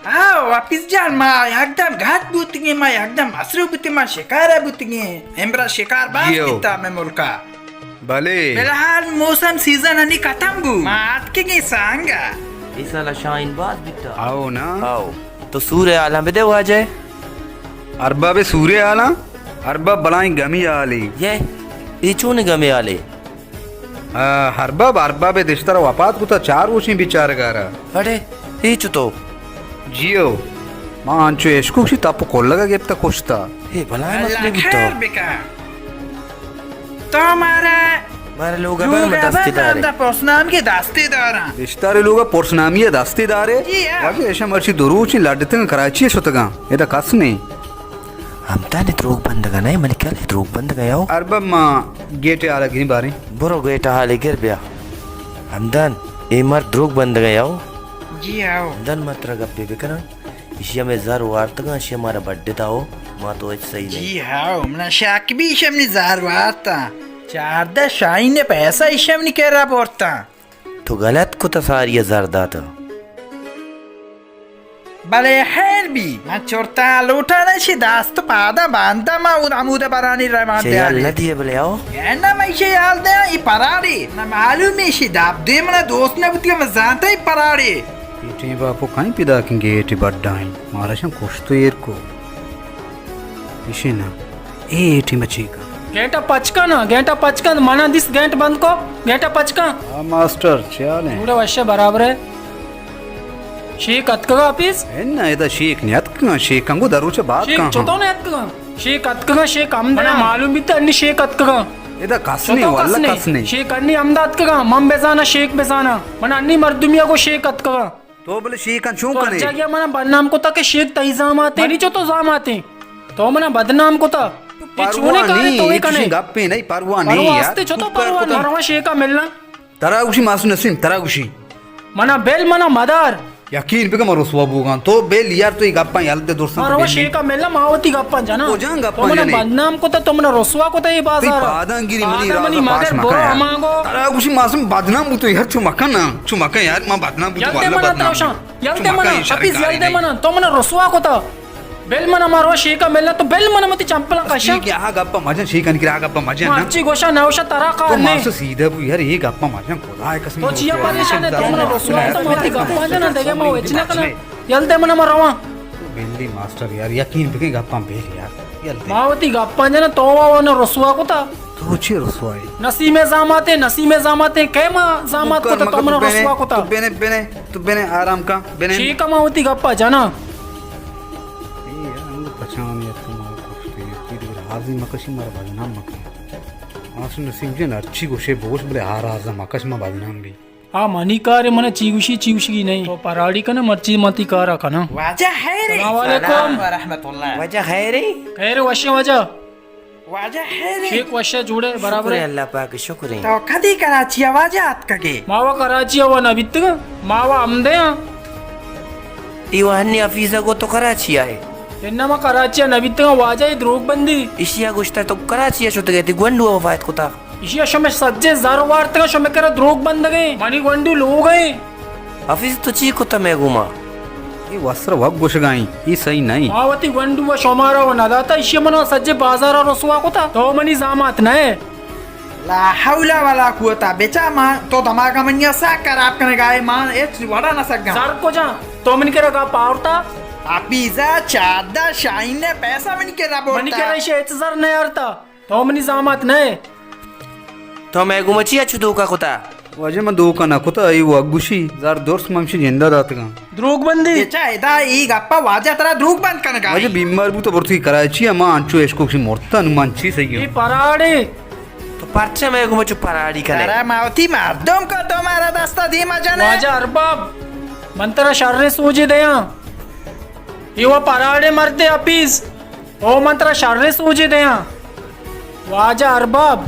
آو، حافظ جان، ما یکدم گھات بوتگیں، ما یکدم مصروف بوتیں، ما شکارا بوتگیں۔ امرا شکار باز جیو۔ بیتا میں ملکا۔ بلے۔ فی الحال موسم سیزن انی ختم بو۔ ما آتکگیں سانگا۔ اے سالا شاہین باز بیتا۔ آو نا۔ آو۔ تو سور حالاں بدے واجہ۔ ارباب سور حالاں؟ ارباب بلائیں گمی حالے۔ یہ، اے چون گمی حالے؟ آ، ارباب، ارباب دشتر وفات کتا، چار روچیں بیچارگارا۔ اڑے، اے چتو؟ جیو، ما انچو اشکوشی تپ کلگا گپتا کشتا۔ اے بلائیں مسئلے اللہ بوتا۔ خیر بکا۔ تو مارا مارا لوگا لوگا بر دستی بر دارے۔ دا پرسنامی دستی داراں۔ دشتارے لوگا پرسنامی دستی دارے۔ جی ہاں۔ واجہ ایشا مرچی دو روچیں لڈتگاں کراچی شتگاں۔ ادا کس نے۔ ہمدان دروگ بندگا نہ، من کیا لے دروگ بندگا یاو۔ ارباب ما گیٹ حالا گریں باریں۔ برو گیٹ حالا گر بیا۔ ہمدان، اے مرد دروگ بندگا یاو۔ جی آو۔ ہمدان ما ترا گپے بکناں۔ ایشی ہمے زر وارتگاں، ایشی مارا بڈتا ہو، ما تو ہچ صحیح نہیں۔ جی ہاو، منا شک بی ایشی ہمے زر وارتا۔ چاردہ شاہین پیسہ ایشی ہمے کرا بورتا۔ تو غلط کتا، ساری زر داتا۔ بلے خیر بی، من چرتا لوٹا نہ، ایشی دست پادا باندا، ما اود ہمود برانی روان چہ یال دیانی۔ ندیے بلے آو۔ اے نہ، من ایشی یال دیاں، ای پراڑی۔ نہ معلوم ایشی داب دے، منا دوست نہ بوتی، من زانتا ای پراڑی۔ اے ٹیم باپو کائیں پیداکیں گیٹ بڈائیں، مارا شان کشتو ایر کو۔ ایشی نا، اے ٹیم چی کن؟ گیٹا پچ کن، گیٹا پچ کن، منا دیست گیٹ بند کو، گیٹا پچ کن۔ ہاں ماسٹر، چی حال ہے؟ جوڑے وشے برابر ہے۔ شیک اتکگا آفیس؟ اے نا، ادا شیک نہیں اتکگا، شیک انگو دروچے بات شیک کن چتو ہاں۔ نہیں اتکگا؟ شیک اتکگا، شیک ہم منا دیاں۔ معلوم بیتا انی شیک اتکگا۔ ادا کس نہیں، چتو واللہ کس نہیں؟ کس نہیں۔ شیک انی ہمدا اتکگا، من بزانا، شیک بزانا۔ من انی مردمیا گو شیک اتکگا۔ تو بلے شیکاں چون تو کنے؟ اجا گیا منا بدنام کتا کہ شیک تئی زاماتے۔ منی چو تو زاماتے؟ تو منا بدنام کتا۔ تو پرواہ چونے کارے نہیں، تو اے کنے؟ گپے نہیں، پرواہ نہیں پرواہ یار۔ استے چو تو تو کر پرواہ کتا۔ نہیں۔ مروا شیکا ملنا۔ ترا گوشی ماسو نسیم، ترا گوشی۔ منا بل منا مدار۔ یقین بکن من رسوا بوگاں۔ تو بل یار، تو اے گپاں یل دے درستاں تو مروا بل۔ شیکا ملنا، ما وتی گپاں جنا۔ کجام گپاں تو منا جنے؟ بدنام کتا، تو منا رسوا کتا اے بازار۔ پاداں گیری منی پادا راز منی پاش مدر مکن برو یار۔ امانگو۔ ترا گوشی ماسو بدنام بوتو یار، چو مکن نا۔ چو مکن یار، ما بدنام بوتو یل دے واللہ منا بدنام تروشاں۔ بوتو۔ یل دے منا، حفیظ یل دے منا، تو منا رسوا کتا۔ بل منا مروا شیکا ملنا، تو بل منا متی چمپلاں کشا۔ شیک آ گپا مجن، شیکانی کرا گپا مجن نا۔ مرچی گوشا نوشا ترا تو کار نے۔ ماسو سیدھا بو یار، اے گپا مجن، خدا قسم۔ تو چیا پریشان ہے؟ تو منا رسوا کتا، متی گپا جنا، دیگه ما وچ نہ کنا۔ یل دے منا مروا۔ تو بلی ماسٹر یار، یقین بکن گپاں بل یار۔ یل دے۔ ما وتی گپاں جنا، تو وا نا رسوا کتا۔ تو چی رسوائی؟ نسیم زاماتے، نسیم زاماتے، کئے ما زامات کتا، تو منا رسوا کتا۔ تو بنے، بنے، تو بنے آرام کا، بنے۔ شیکا ما وتی گپا جنا۔ اے یار، ہم پچان یار، تو مارا کشتے، تی دیگر حاضر مکشی، مارا بدنام مکن۔ ماسو نسیم جن، ہرچی گوشے بگوش، بلے ہار حاضر مکش، ما بدنام بی۔ آ منی کار، من چی گوشی، چی گوشگی نہیں۔ تو پراڑی کنا، مرچی متی کارا کنا۔ واجہ خیر۔ السلام علیکم۔ سلام ورحمۃ اللہ۔ واجہ خیر۔ خیر وشے واجہ۔ واجہ خیر۔ شیک وشے جوڑے برابر۔ شکر اللہ پاک، شکر۔ تو کدی کراچی واجہ آتکگے؟ ما وا کراچی وا نہ بیتگا، ما وا ہمدے ہاں۔ ای وہنی حفیظہ کو تو کراچی آئے؟ انما کراچی نہ بیتگا واجہ، ای دروگ بندی۔ اشیا گوشتا تو کراچی شتگے، تی گونڈو وفات کتا۔ ایشی ء شمئے سجہیں زر وارتگ ء شمئے کرا دروگ بندگ ء، منی گونڈو لوگ ء۔ حفیظ تو چی کتہ مئے گوما؟ اے وسر وگ گوشگائیں، اے سہی نہ انت۔ ما وتی گونڈو ء شمارا و نداتہ، ایشی ء منا سجہیں بازار ء رسوا کتہ، تو منی زامات نہ ئے۔ لا حول ولا قوت، بچا ما تو دماغ منی ء سک خراب کنگا ئے، ما ہچ وڑا نہ سگاں۔ زر کجا؟ تو منی کرا گپ آورتہ؟ حفیظ ء چاردہ شاہین ء پیسہ منی کرا بورتہ۔ منی کرا ایشی ء ہچ زر نہ آورتہ۔ تو منی زامات نہ ئے۔ تو مئے گوما چیا چو دھوکہ کتا؟ واجہ من دھوکہ نہ کتا، اے وگ گوشی، زر درست من ہمشی جندا داتگاں۔ دروگ بندی۔ بچا ادا اے گپا واجہ ترا دروگ بند کنگا۔ واجہ بیمار بوتا برتی کراچی ء، ما انچو اشکو کشی مرتا، نو من چی سہی اے ہوں۔ پراڑے۔ تو پرچا مئے گوما چو پراڑی کنے؟ ترا ما وتی مردم کو، تو مارا دستا دیما جنے۔ واجہ ارباب، من ترا شریں سوجے دیاں۔ اے وا پراڑیں مردے حفیظ۔ او من ترا شریں سوجے دیاں۔ واجہ ارباب،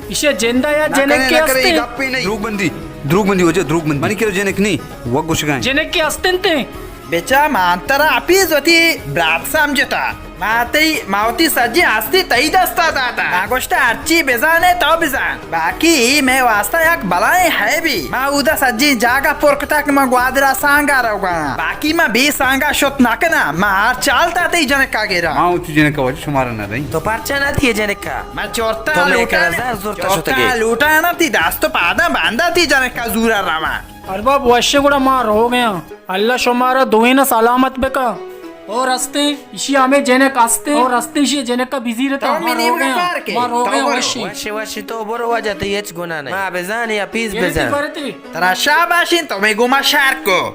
ایشی جندا یا نہ کنے، جنکے نہ کنے، اے ہستیں؟ گپے نہیں۔ دروگ بندی، دروگ بندی واجہ، دروگ بندی۔ منی کرا جنک نہیں، وت گوشگائیں۔ جنکے ہستنتے؟ بچا، من ترا حفیظ وتی برات سمجھتا۔ ما تئی، ما وتی سجیں ہستی تئی دستا داتا۔ ما گوشتا ہرچی بزانے تو بزان۔ باقی مئے واسطہ یک بلائیں عیبی۔ ما اودا سجیں جاگہ پر کتا کہ ما گوادرا سانگا روگا۔ باقی ما بے سانگا شت نہ کناں۔ ما ہر چال تا تئی جنکا گیرا۔ ما وتی جنکا واجہ شمارا نہ دئیں۔ تو پرچا نہ تئی جنکا؟ ما چورتا تو مئے لوٹا کرا نہ، زر زرتا چورتا شتگے۔ لوٹا نہ، تئی دست و پاداں باندا تئی جنکا زورا رواں۔ ارباب وش گڑا ما روگیاں۔ اللہ شمارا دوئینا سلامت بکا۔ اور ہستیں، ایشی ہمے جنک ہستیں، اور ہستیں ایشی جنک کا بزیرتا۔ تو ما منی روگیاں، کار کے؟ ما تو روگیاں برو۔ وشی۔ وشی، وشی، تو برو واجہ، تئی ہچ گناہ نہیں۔ ما بزانی حفیظ بزان۔ ترا شاباشین، تو مئے گوما شر کو۔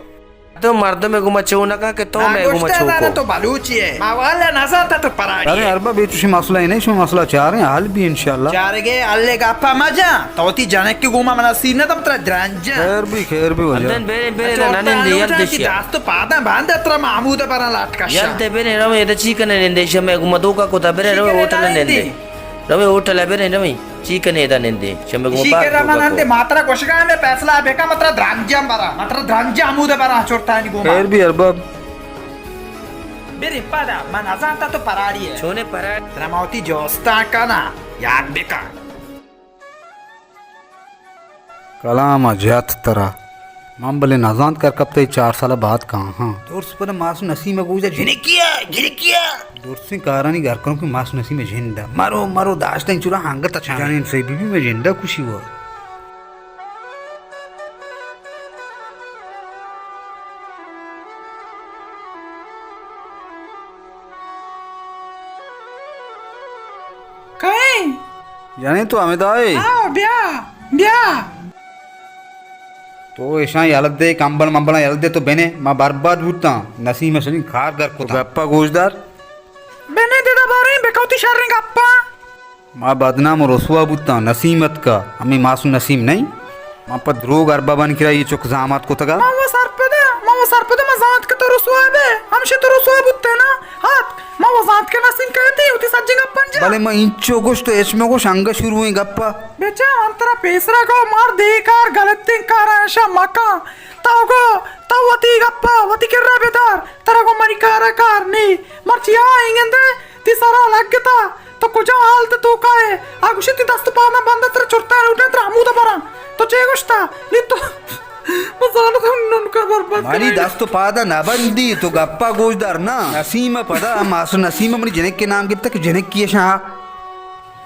تو مردم گوما چو نہ کن کہ تو مئے گوما چو کو۔ تو بلوچی ئے۔ ما والا نزانتا تو پراڑی ئے۔ ارے ارباب، اے چوشیں مسئلہ ئے نہیں، شما مسئلہ چاریں، حل بی انشاءاللہ۔ چارگے حل گپا مجا۔ تو وتی جنک گوما منا سیر نہ دم ترا درنج۔ خیر بی، خیر بی واجہ۔ اندن بیرے، بیرے، نہ نندے، یل دشیا۔ دست پاداں باندے ترا محمود برا لٹ کشا۔ یل تے بیرے، روے، ادا چی کنے نندے، شمے گوما دوکا کوتا، بیرے، روے، ہوٹل نندے۔ روے ہوٹل ء بریں، رویں۔ چی کنے ادا نندیں؟ شمے گوما ایشی پاک کرا من انتے ماترا گوشگا ہمے فیصلہ بکا، مترا درانجام برا، مترا درانجام ہمود برا چورتانی گوما۔ خیر بی ارباب۔ بریں پدا، من نزانتا تو پراڑی ئے۔ چونے پراڑی؟ ترا ما وتی جوستان کنا، یاد بکن۔ کلام ء جت ترا۔ من بلے نزانت کر کپتہ اے چار سال ء بعد کاہاں۔ درس پدا ماس نسیم ء گوشدار جنکیا، جنکیا۔ درسیں کارانی گھر کنوکیں ماس نسیم ء جند ء۔ مرو، مرو داشتہ انچو را ہنگت ء چانیں سہی بی بی مئے جند ء کشی و۔ کئے؟ یعنی تو ہمدا ئے؟ آؤ، بیا، بیا۔ تو ایشاں یلہ دے، کمبل ممبلاں یلہ دے، تو بنے، ما برباد بوتاں۔ نسیم ء شریں کار گر کتاں۔ گپا گوشدار۔ بنے ددا باریں، بکوتی شریں گپا۔ ما بدنام و رسوا بوتاں، نسیم اتکا، ہمے معصوم نسیم نئیں؟ من پہ دروگ اربابانی کرا اے چک زامات کتگا۔ من و سرپدا، من و سرپدا من زانت کہ تو رسوا بے، ہمشی تو رسوا بوتے نا؟ ہات، من و زانت کہ نسیم کئیتی، وتی سجیں گپاں جا۔ بلے من اینچو گوشت تو ہچ مگوش، انگہ شروعیں گپا۔ بچا، من ترا پیسرا گو، مار دے کار، غلطیں کار ایشا مکن۔ تو گو، تو وتی گپا، وتی کرا بدار، ترا گو منی کارا کار نی۔ مرچی آ اینگندے، تی سرا لگتا، تو کجا حالت توکا ئے؟ آ گوشی تی دست و پاداں بند، ترا چرتا لوٹاں، ترا ہمودا براں۔ تو چے گوشتا؟ نی تو، من زاناں تو ننکا برباد منی کنئے۔ دست و پاداں نہ بندی، تو گپا گوشدار نا۔ نسیم پدا، ماسٹر نسیم منی جنک کے نام گپتا کہ جنکی شاہ۔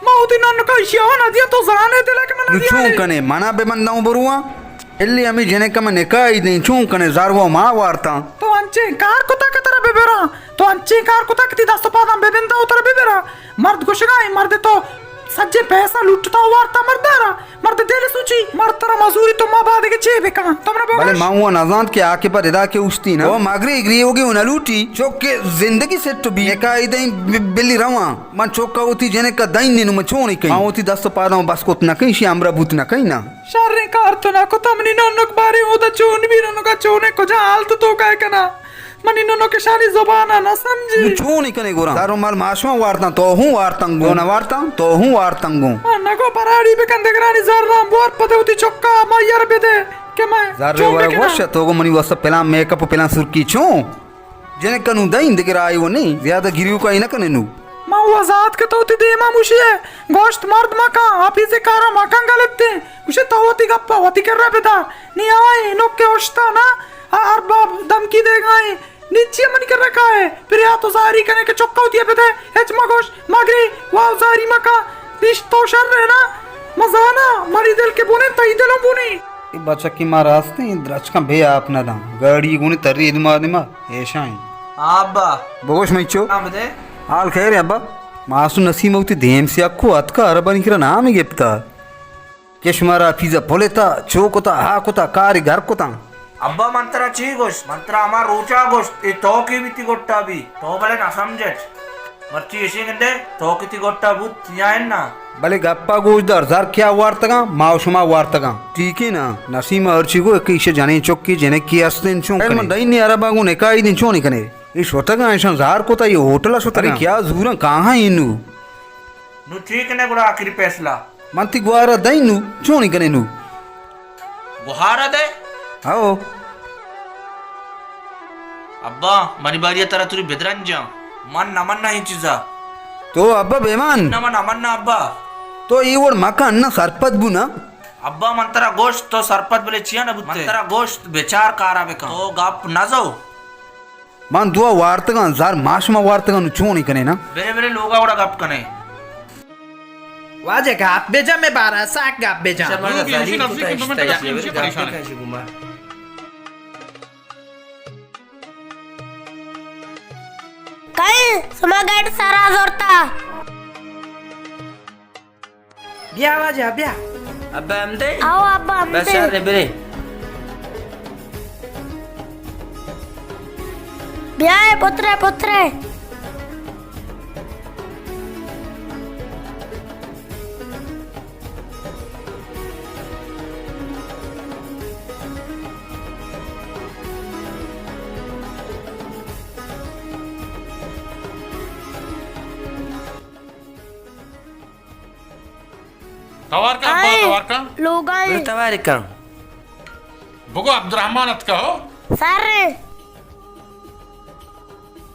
ما وتی ننکا اشیا نہ دیاں، تو زانے دلا کہ من نو دیاں۔ چون کنے؟ منا بہ من نو برواں۔ الی ہمے جنک من نکاحی دیں، چون کنے؟ زر و ما وارتاں۔ تو انچیں کار کتا کہ ترا ببراں؟ تو انچیں کار کتا کہ تی دست و پاداں ببنداں و ترا ببراں؟ مرد گوشگا ایں، مرد تو سجیں پیسہ لوٹتا و وارتا مردارا۔ مرد دل سوچی، مرد ترا مزوری تو ما بعد کہ چے بکن؟ تو منا بگش۔ بلے من و نزانت کہ آ کہ پد ادا کہ اوشتی نا۔ او مگری گریوگی و نلوٹی، چک کہ زندگی سٹ بی۔ نکاحی دیں ب-، بلی رواں۔ من چکا وتی جنکا دئیں نینو من چونی کئیں؟ من وتی دست و پاداں بس کت نہ کئیں، شی ہمراہ بوت نہ کئیں نا۔ شریں کار تو نہ کتا، منی ننک باریں اودا چون بی، ننکا چونے کجا حالت توکا کنا؟ منی ننک اشانی زبانا نہ سمجھی۔ نو چونی کنے گوراں؟ دار و مال ماشما وارتاں، تو ہوں وارتنگو۔ نہ وارتاں، تو ہوں وارتنگو۔ من نگو پراڑی بکن دگرانی زراں، بوار پدے وتی چکا ما یار بدے کہ میں زر چون ورگ بکناں۔ وش، تو گو منی واسطہ پلان میک اپ و پلان سرکی چون؟ جنک نو دئیں دگہ راہے و نی، زیادہ گریوکائی نہ کنے نو۔ من و زانت کہ تو وتی دیما موشی ئے، گوشت مرد مکن، آفیسے کارا مکن غلطیں۔ گوشے تو وتی گپا وتی کرا بدار۔ نی آئے نوکے اوشتا نا، آ ارباب دمکی دیگا ایں۔ نی چیا منی کرا کائے؟ پریا تو زاری کنے کہ چکا وتی بدے، ہچ مگوش، مگری، واو زاری مکن۔ پیش تو شر ئے نا، مزانا، منی دل کہ بونے، تئی دلوں بونے۔ اے بچکی ما راستیں درچکاں بے آپ نہ داں۔ گاڑی گونے تری دما دما ایشاں۔ آ ابا۔ بگوش مئی چو۔ ہاں بدے۔ حال خیر ہے ابا؟ ماسو نسیم وتی دیم سیاکو اتکا عربانی کرا نام گپتا۔ کہ شمارا پیزا پلتا، چو کتا، ہا کتا، کاری گھر کتا۔ ابا من ترا چی گوشت؟ من ترا ہما روچا گوشت، اے تو کی بیتی گٹا بی؟ تو بلے نہ سمجھچ۔ مرچی اشی گندے، تو کتی گٹا بوت یا انا؟ بلے گپا گوش دار، زر کیا وارتگاں؟ ما و شما وارتگاں۔ ٹھیک ہے نا؟ نسیم ہرچی گو کہ ایشی جنین چکی جنکی ہستیں چون کنے؟ من دین عربا گو نکاحی دین چون کنے؟ اے شتگاں، ایشاں زار کتا، اے ہوٹل ء شتگاں۔ ارے کیا زوراں کاہاں اے نو؟ نو ٹھیک نے گڑا آخری فیصلہ۔ من تی گوارا دئیں نو، چونی کنے نو؟ گوہارا دے؟ ہو۔ ابا، منی باریا ترا توری بدرنجاں۔ من نہ مناں اے چیزا۔ تو ابا بے مان۔ نہ من نہ مناں ابا۔ تو اے وڑ مکن نہ سرپد بو نا۔ ابا من ترا گوشت تو سرپد بلے چیا نہ بوتے؟ من ترا گوشت بچار کارا بکن۔ تو گپ نہ زو۔ من دوا وارتگاں، زر ما شما وارتگاں، نو چونی کنے نا؟ برے برے لوگا گڑا گپ کنے۔ واجہ گپ بجا، مے بارا ساک گپ بجا۔ شما لوگی زلیل ہمشی کتا کن تو من اشتا ترا ہمشی گپ پریشان ہے۔ کن شما گپ کن شما۔ کئے شما گیٹ سرا زورتا؟ بیا واجہ، بیا۔ ابا ہمدے؟ آؤ ابا ہمدے۔ بس شر برے۔ بیا اے پترے، پترے۔ توار کن، ابا، آئے، توار کن۔ لوگائے۔ برو توار کن۔ بگو عبدالرحمن اتکا ہو۔ سر۔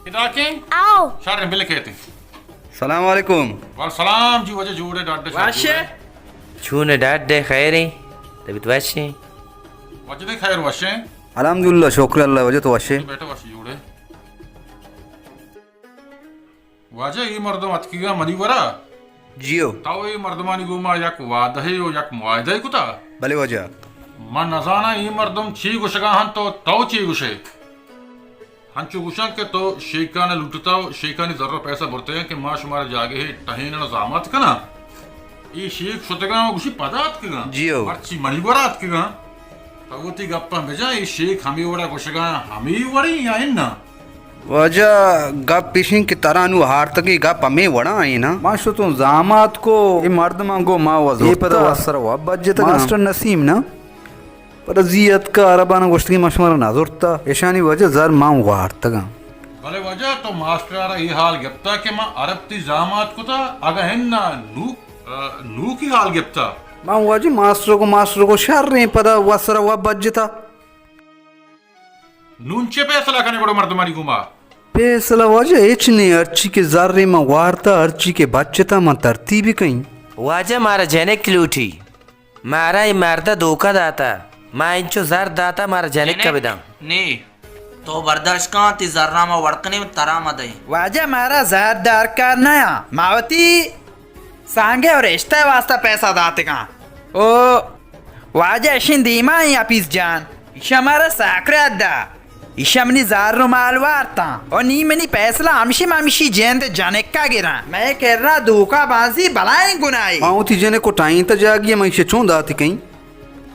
ادا کے؟ آؤ۔ شر بل کہتے۔ سلام علیکم۔ وعلیکم سلام جی، واجہ جوڑے ڈاڈے شر واشے۔ جوڑے۔ چون ڈاڈے خیریں؟ طبیعت واشیں؟ واجہ دے خیر واشیں۔ الحمدللہ، شکر اللہ، واجہ تو واشے۔ بیٹا واشی جوڑے۔ واجہ، اے مردم اتکگاں منی ورا؟ جیو۔ تو اے مردمانی گوما یک وعدہے و یک معاہدہے کتا؟ بلے واجہ۔ من نزاناں اے مردم چی گوشگا ہن، تو تو چی گوشے؟ ہنچو گوشاں کہ تو شیکان لوٹتا و شیکانی زر و پیسہ برتگاں کہ ما شمارا جاگہے ٹہینن و زامات کناں۔ اے شیک شتگاں و گوشی پدا اتکگاں۔ جیو۔ مرچی منی ورا اتکگاں۔ تو وتی گپاں بجن، اے شیک ہمے وڑا گوشگا ہمے وڑیں یا اناں؟ واجہ، گپ ایشیں کہ ترا نوں ہارتگیں گپ ہمے وڑا ایں نا۔ ما شتوں زامات کو، اے مردماں گوں ما وزرتا۔ اے پدا وسر و بجتگ۔ ماسٹر نسیم نا؟ پدا زی اتکا عربانا گوشتگیں ما شمارا نزرتا۔ ایشانی واجہ زر ما وارتگاں۔ بلے واجہ، تو ماسٹر ء را اے حال گپتا کہ ما عرب تی زامات کتا، اگاں ہن نا نوک، ء، نوکی حال گپتا؟ ما واجہ ماسٹر کو، ماسٹر کو شریں پدا وسر و بجتا۔ نون چے پیسلہ کنے گڑا مردمانی گوما؟ پیسلہ واجہ ہچ نے، ہرچی کہ زر ما وارتا، ہرچی کہ بچتا ما ترتیب کئیں۔ واجہ مارا جنک لوٹی۔ مارا اے مرد ء دھوکہ داتا۔ ما انچو زر داتا مارا جنک ء بداں۔ نی، تو برداشت کن، تی زراں ما وڑ کنیں، ترا ما دئیں۔ واجہ مارا زر درکار نیا، ما وتی سانگے و رشتہ ء واسطہ پیسہ داتگاں۔ او واجہ اشیں دیما ایں حفیظ جان، ایشاں مارا ساکرات دا۔ ایشاں منی زر و مال وارتاں و نی منی پیسلہ ہمشی، من ہمشی جند جنکا گراں۔ مئے کرا دھوکہ بازی بلائیں گناہے۔ ما وتی جنک و ٹائیں تا جاگی، من ایشی چون داتی کئیں؟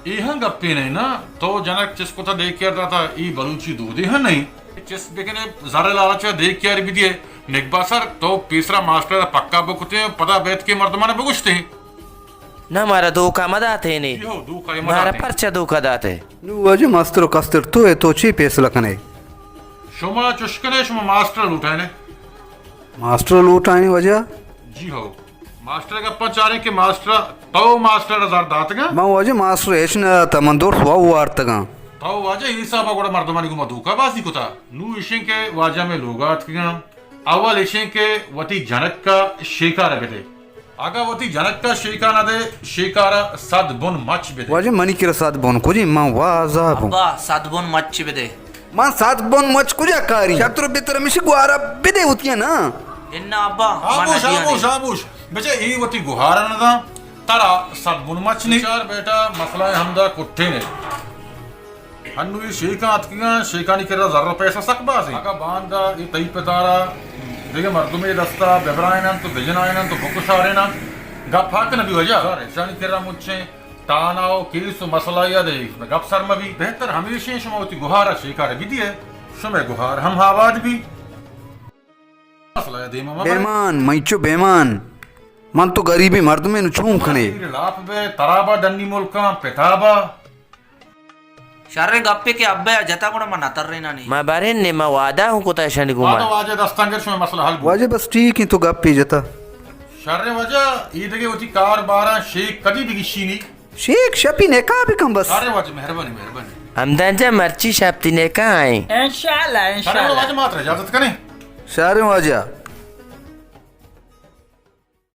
اے ہم گپے نہ نا، تو جنک چست کتا ڈے کیئر داتا، اے بلوچی دودے ہم نہیں۔ چست بکنے زر لالچ ڈے کیئر بدیے، نگبا سر تو پیسرا ماسٹر پکا بکتے، پدا بیت کے مردمان بگوشتے۔ نہ، مارا دھوکہ مہ داتے نے۔ جی ہو، دھوکہ مہ مارا داتے۔ پرچہ دھوکہ داتے؟ نو واجہ ماسٹر و کستر تو ہے، تو چی فیصلہ کنے؟ شما چش کنے، شما ماسٹر لوٹائنے۔ ماسٹر لوٹائنے واجہ؟ جی ہو۔ ماسٹر گپا چارے کہ ماسٹر، تو ماسٹر زر داتگا؟ من واجہ ماسٹر ہچ نہ داتا، من درس و وارتگا۔ تو واجہ اے حسابا گڑا مردمانی گوما دھوکہ بازی کتا۔ نو اشیں کہ واجہ میں لوگا اتکگا۔ اول ایشیں کہ وتی جنک ء شیکار ء بدے۔ اگاں وتی جنک ء شیکار نہ دے، شیکار ء سد بن مچ بدے۔ واجہ منی کرا سد بن کجیں، من وازا بوں۔ ابا، سد بن مچ بدے۔ من سد بن مچ کجا کاری؟ شتر بتر مشی گوارا بدے وتی نا۔ انا ابا، من خاموش، نہ دیانی۔ خاموش، خاموش۔ بچے اے وتی گوہارا نہ داں، ترا سد بن مچ نہیں۔ بچار بیٹا، مسئلہ ہمدا کٹے نے۔ ہنو اے شیکاں اتکگاں، شیکانی کرا زر و پیسہ سک بازیں۔ اگاں باندا اے تئی پتارا دگہ مردمے دستا ببرائیننت و بجنائیننت و بکشاریننت، گپ حق نبی واجہ۔ زر اشانی کرا مچیں، تانا و کیس و مسئلہ یا دے گپ سر مبی۔ بہتر ہمیشیں شما وتی گوہارا شیکارا بدیے، شمے گوہار ہم آباد بی۔ مسئلہ دیما مبر۔ بیمان، مئیں چو بیمان۔ من تو گریبیں مردمے، نوں چون کنے؟ لاپ بے، ترابا ڈنی ملکاں، پتابا۔ شریں گپے کہ ابے ءَ جتا گڑا من نہ ترینانی۔ ما برین نے، ما وعدہ ہوں کتا شنی گوما۔ واجہ دستانگر شما مسئلہ حل بو۔ واجہ بس ٹھیک ہیں، تو گپے جتا۔ شریں واجہ، اے دگہ وتی کار باراں شیک کدی بگشینی؟ شیک شپی نکاح بکن بس۔ شریں واجہ، مہربانی، مہربانی۔ ہمدان جان، مرچی شپ تی نکاح ہیں۔ انشاءاللہ، شریں انشاءاللہ۔ واجہ، ما ترا اجازت کنے۔ شریں واجہ۔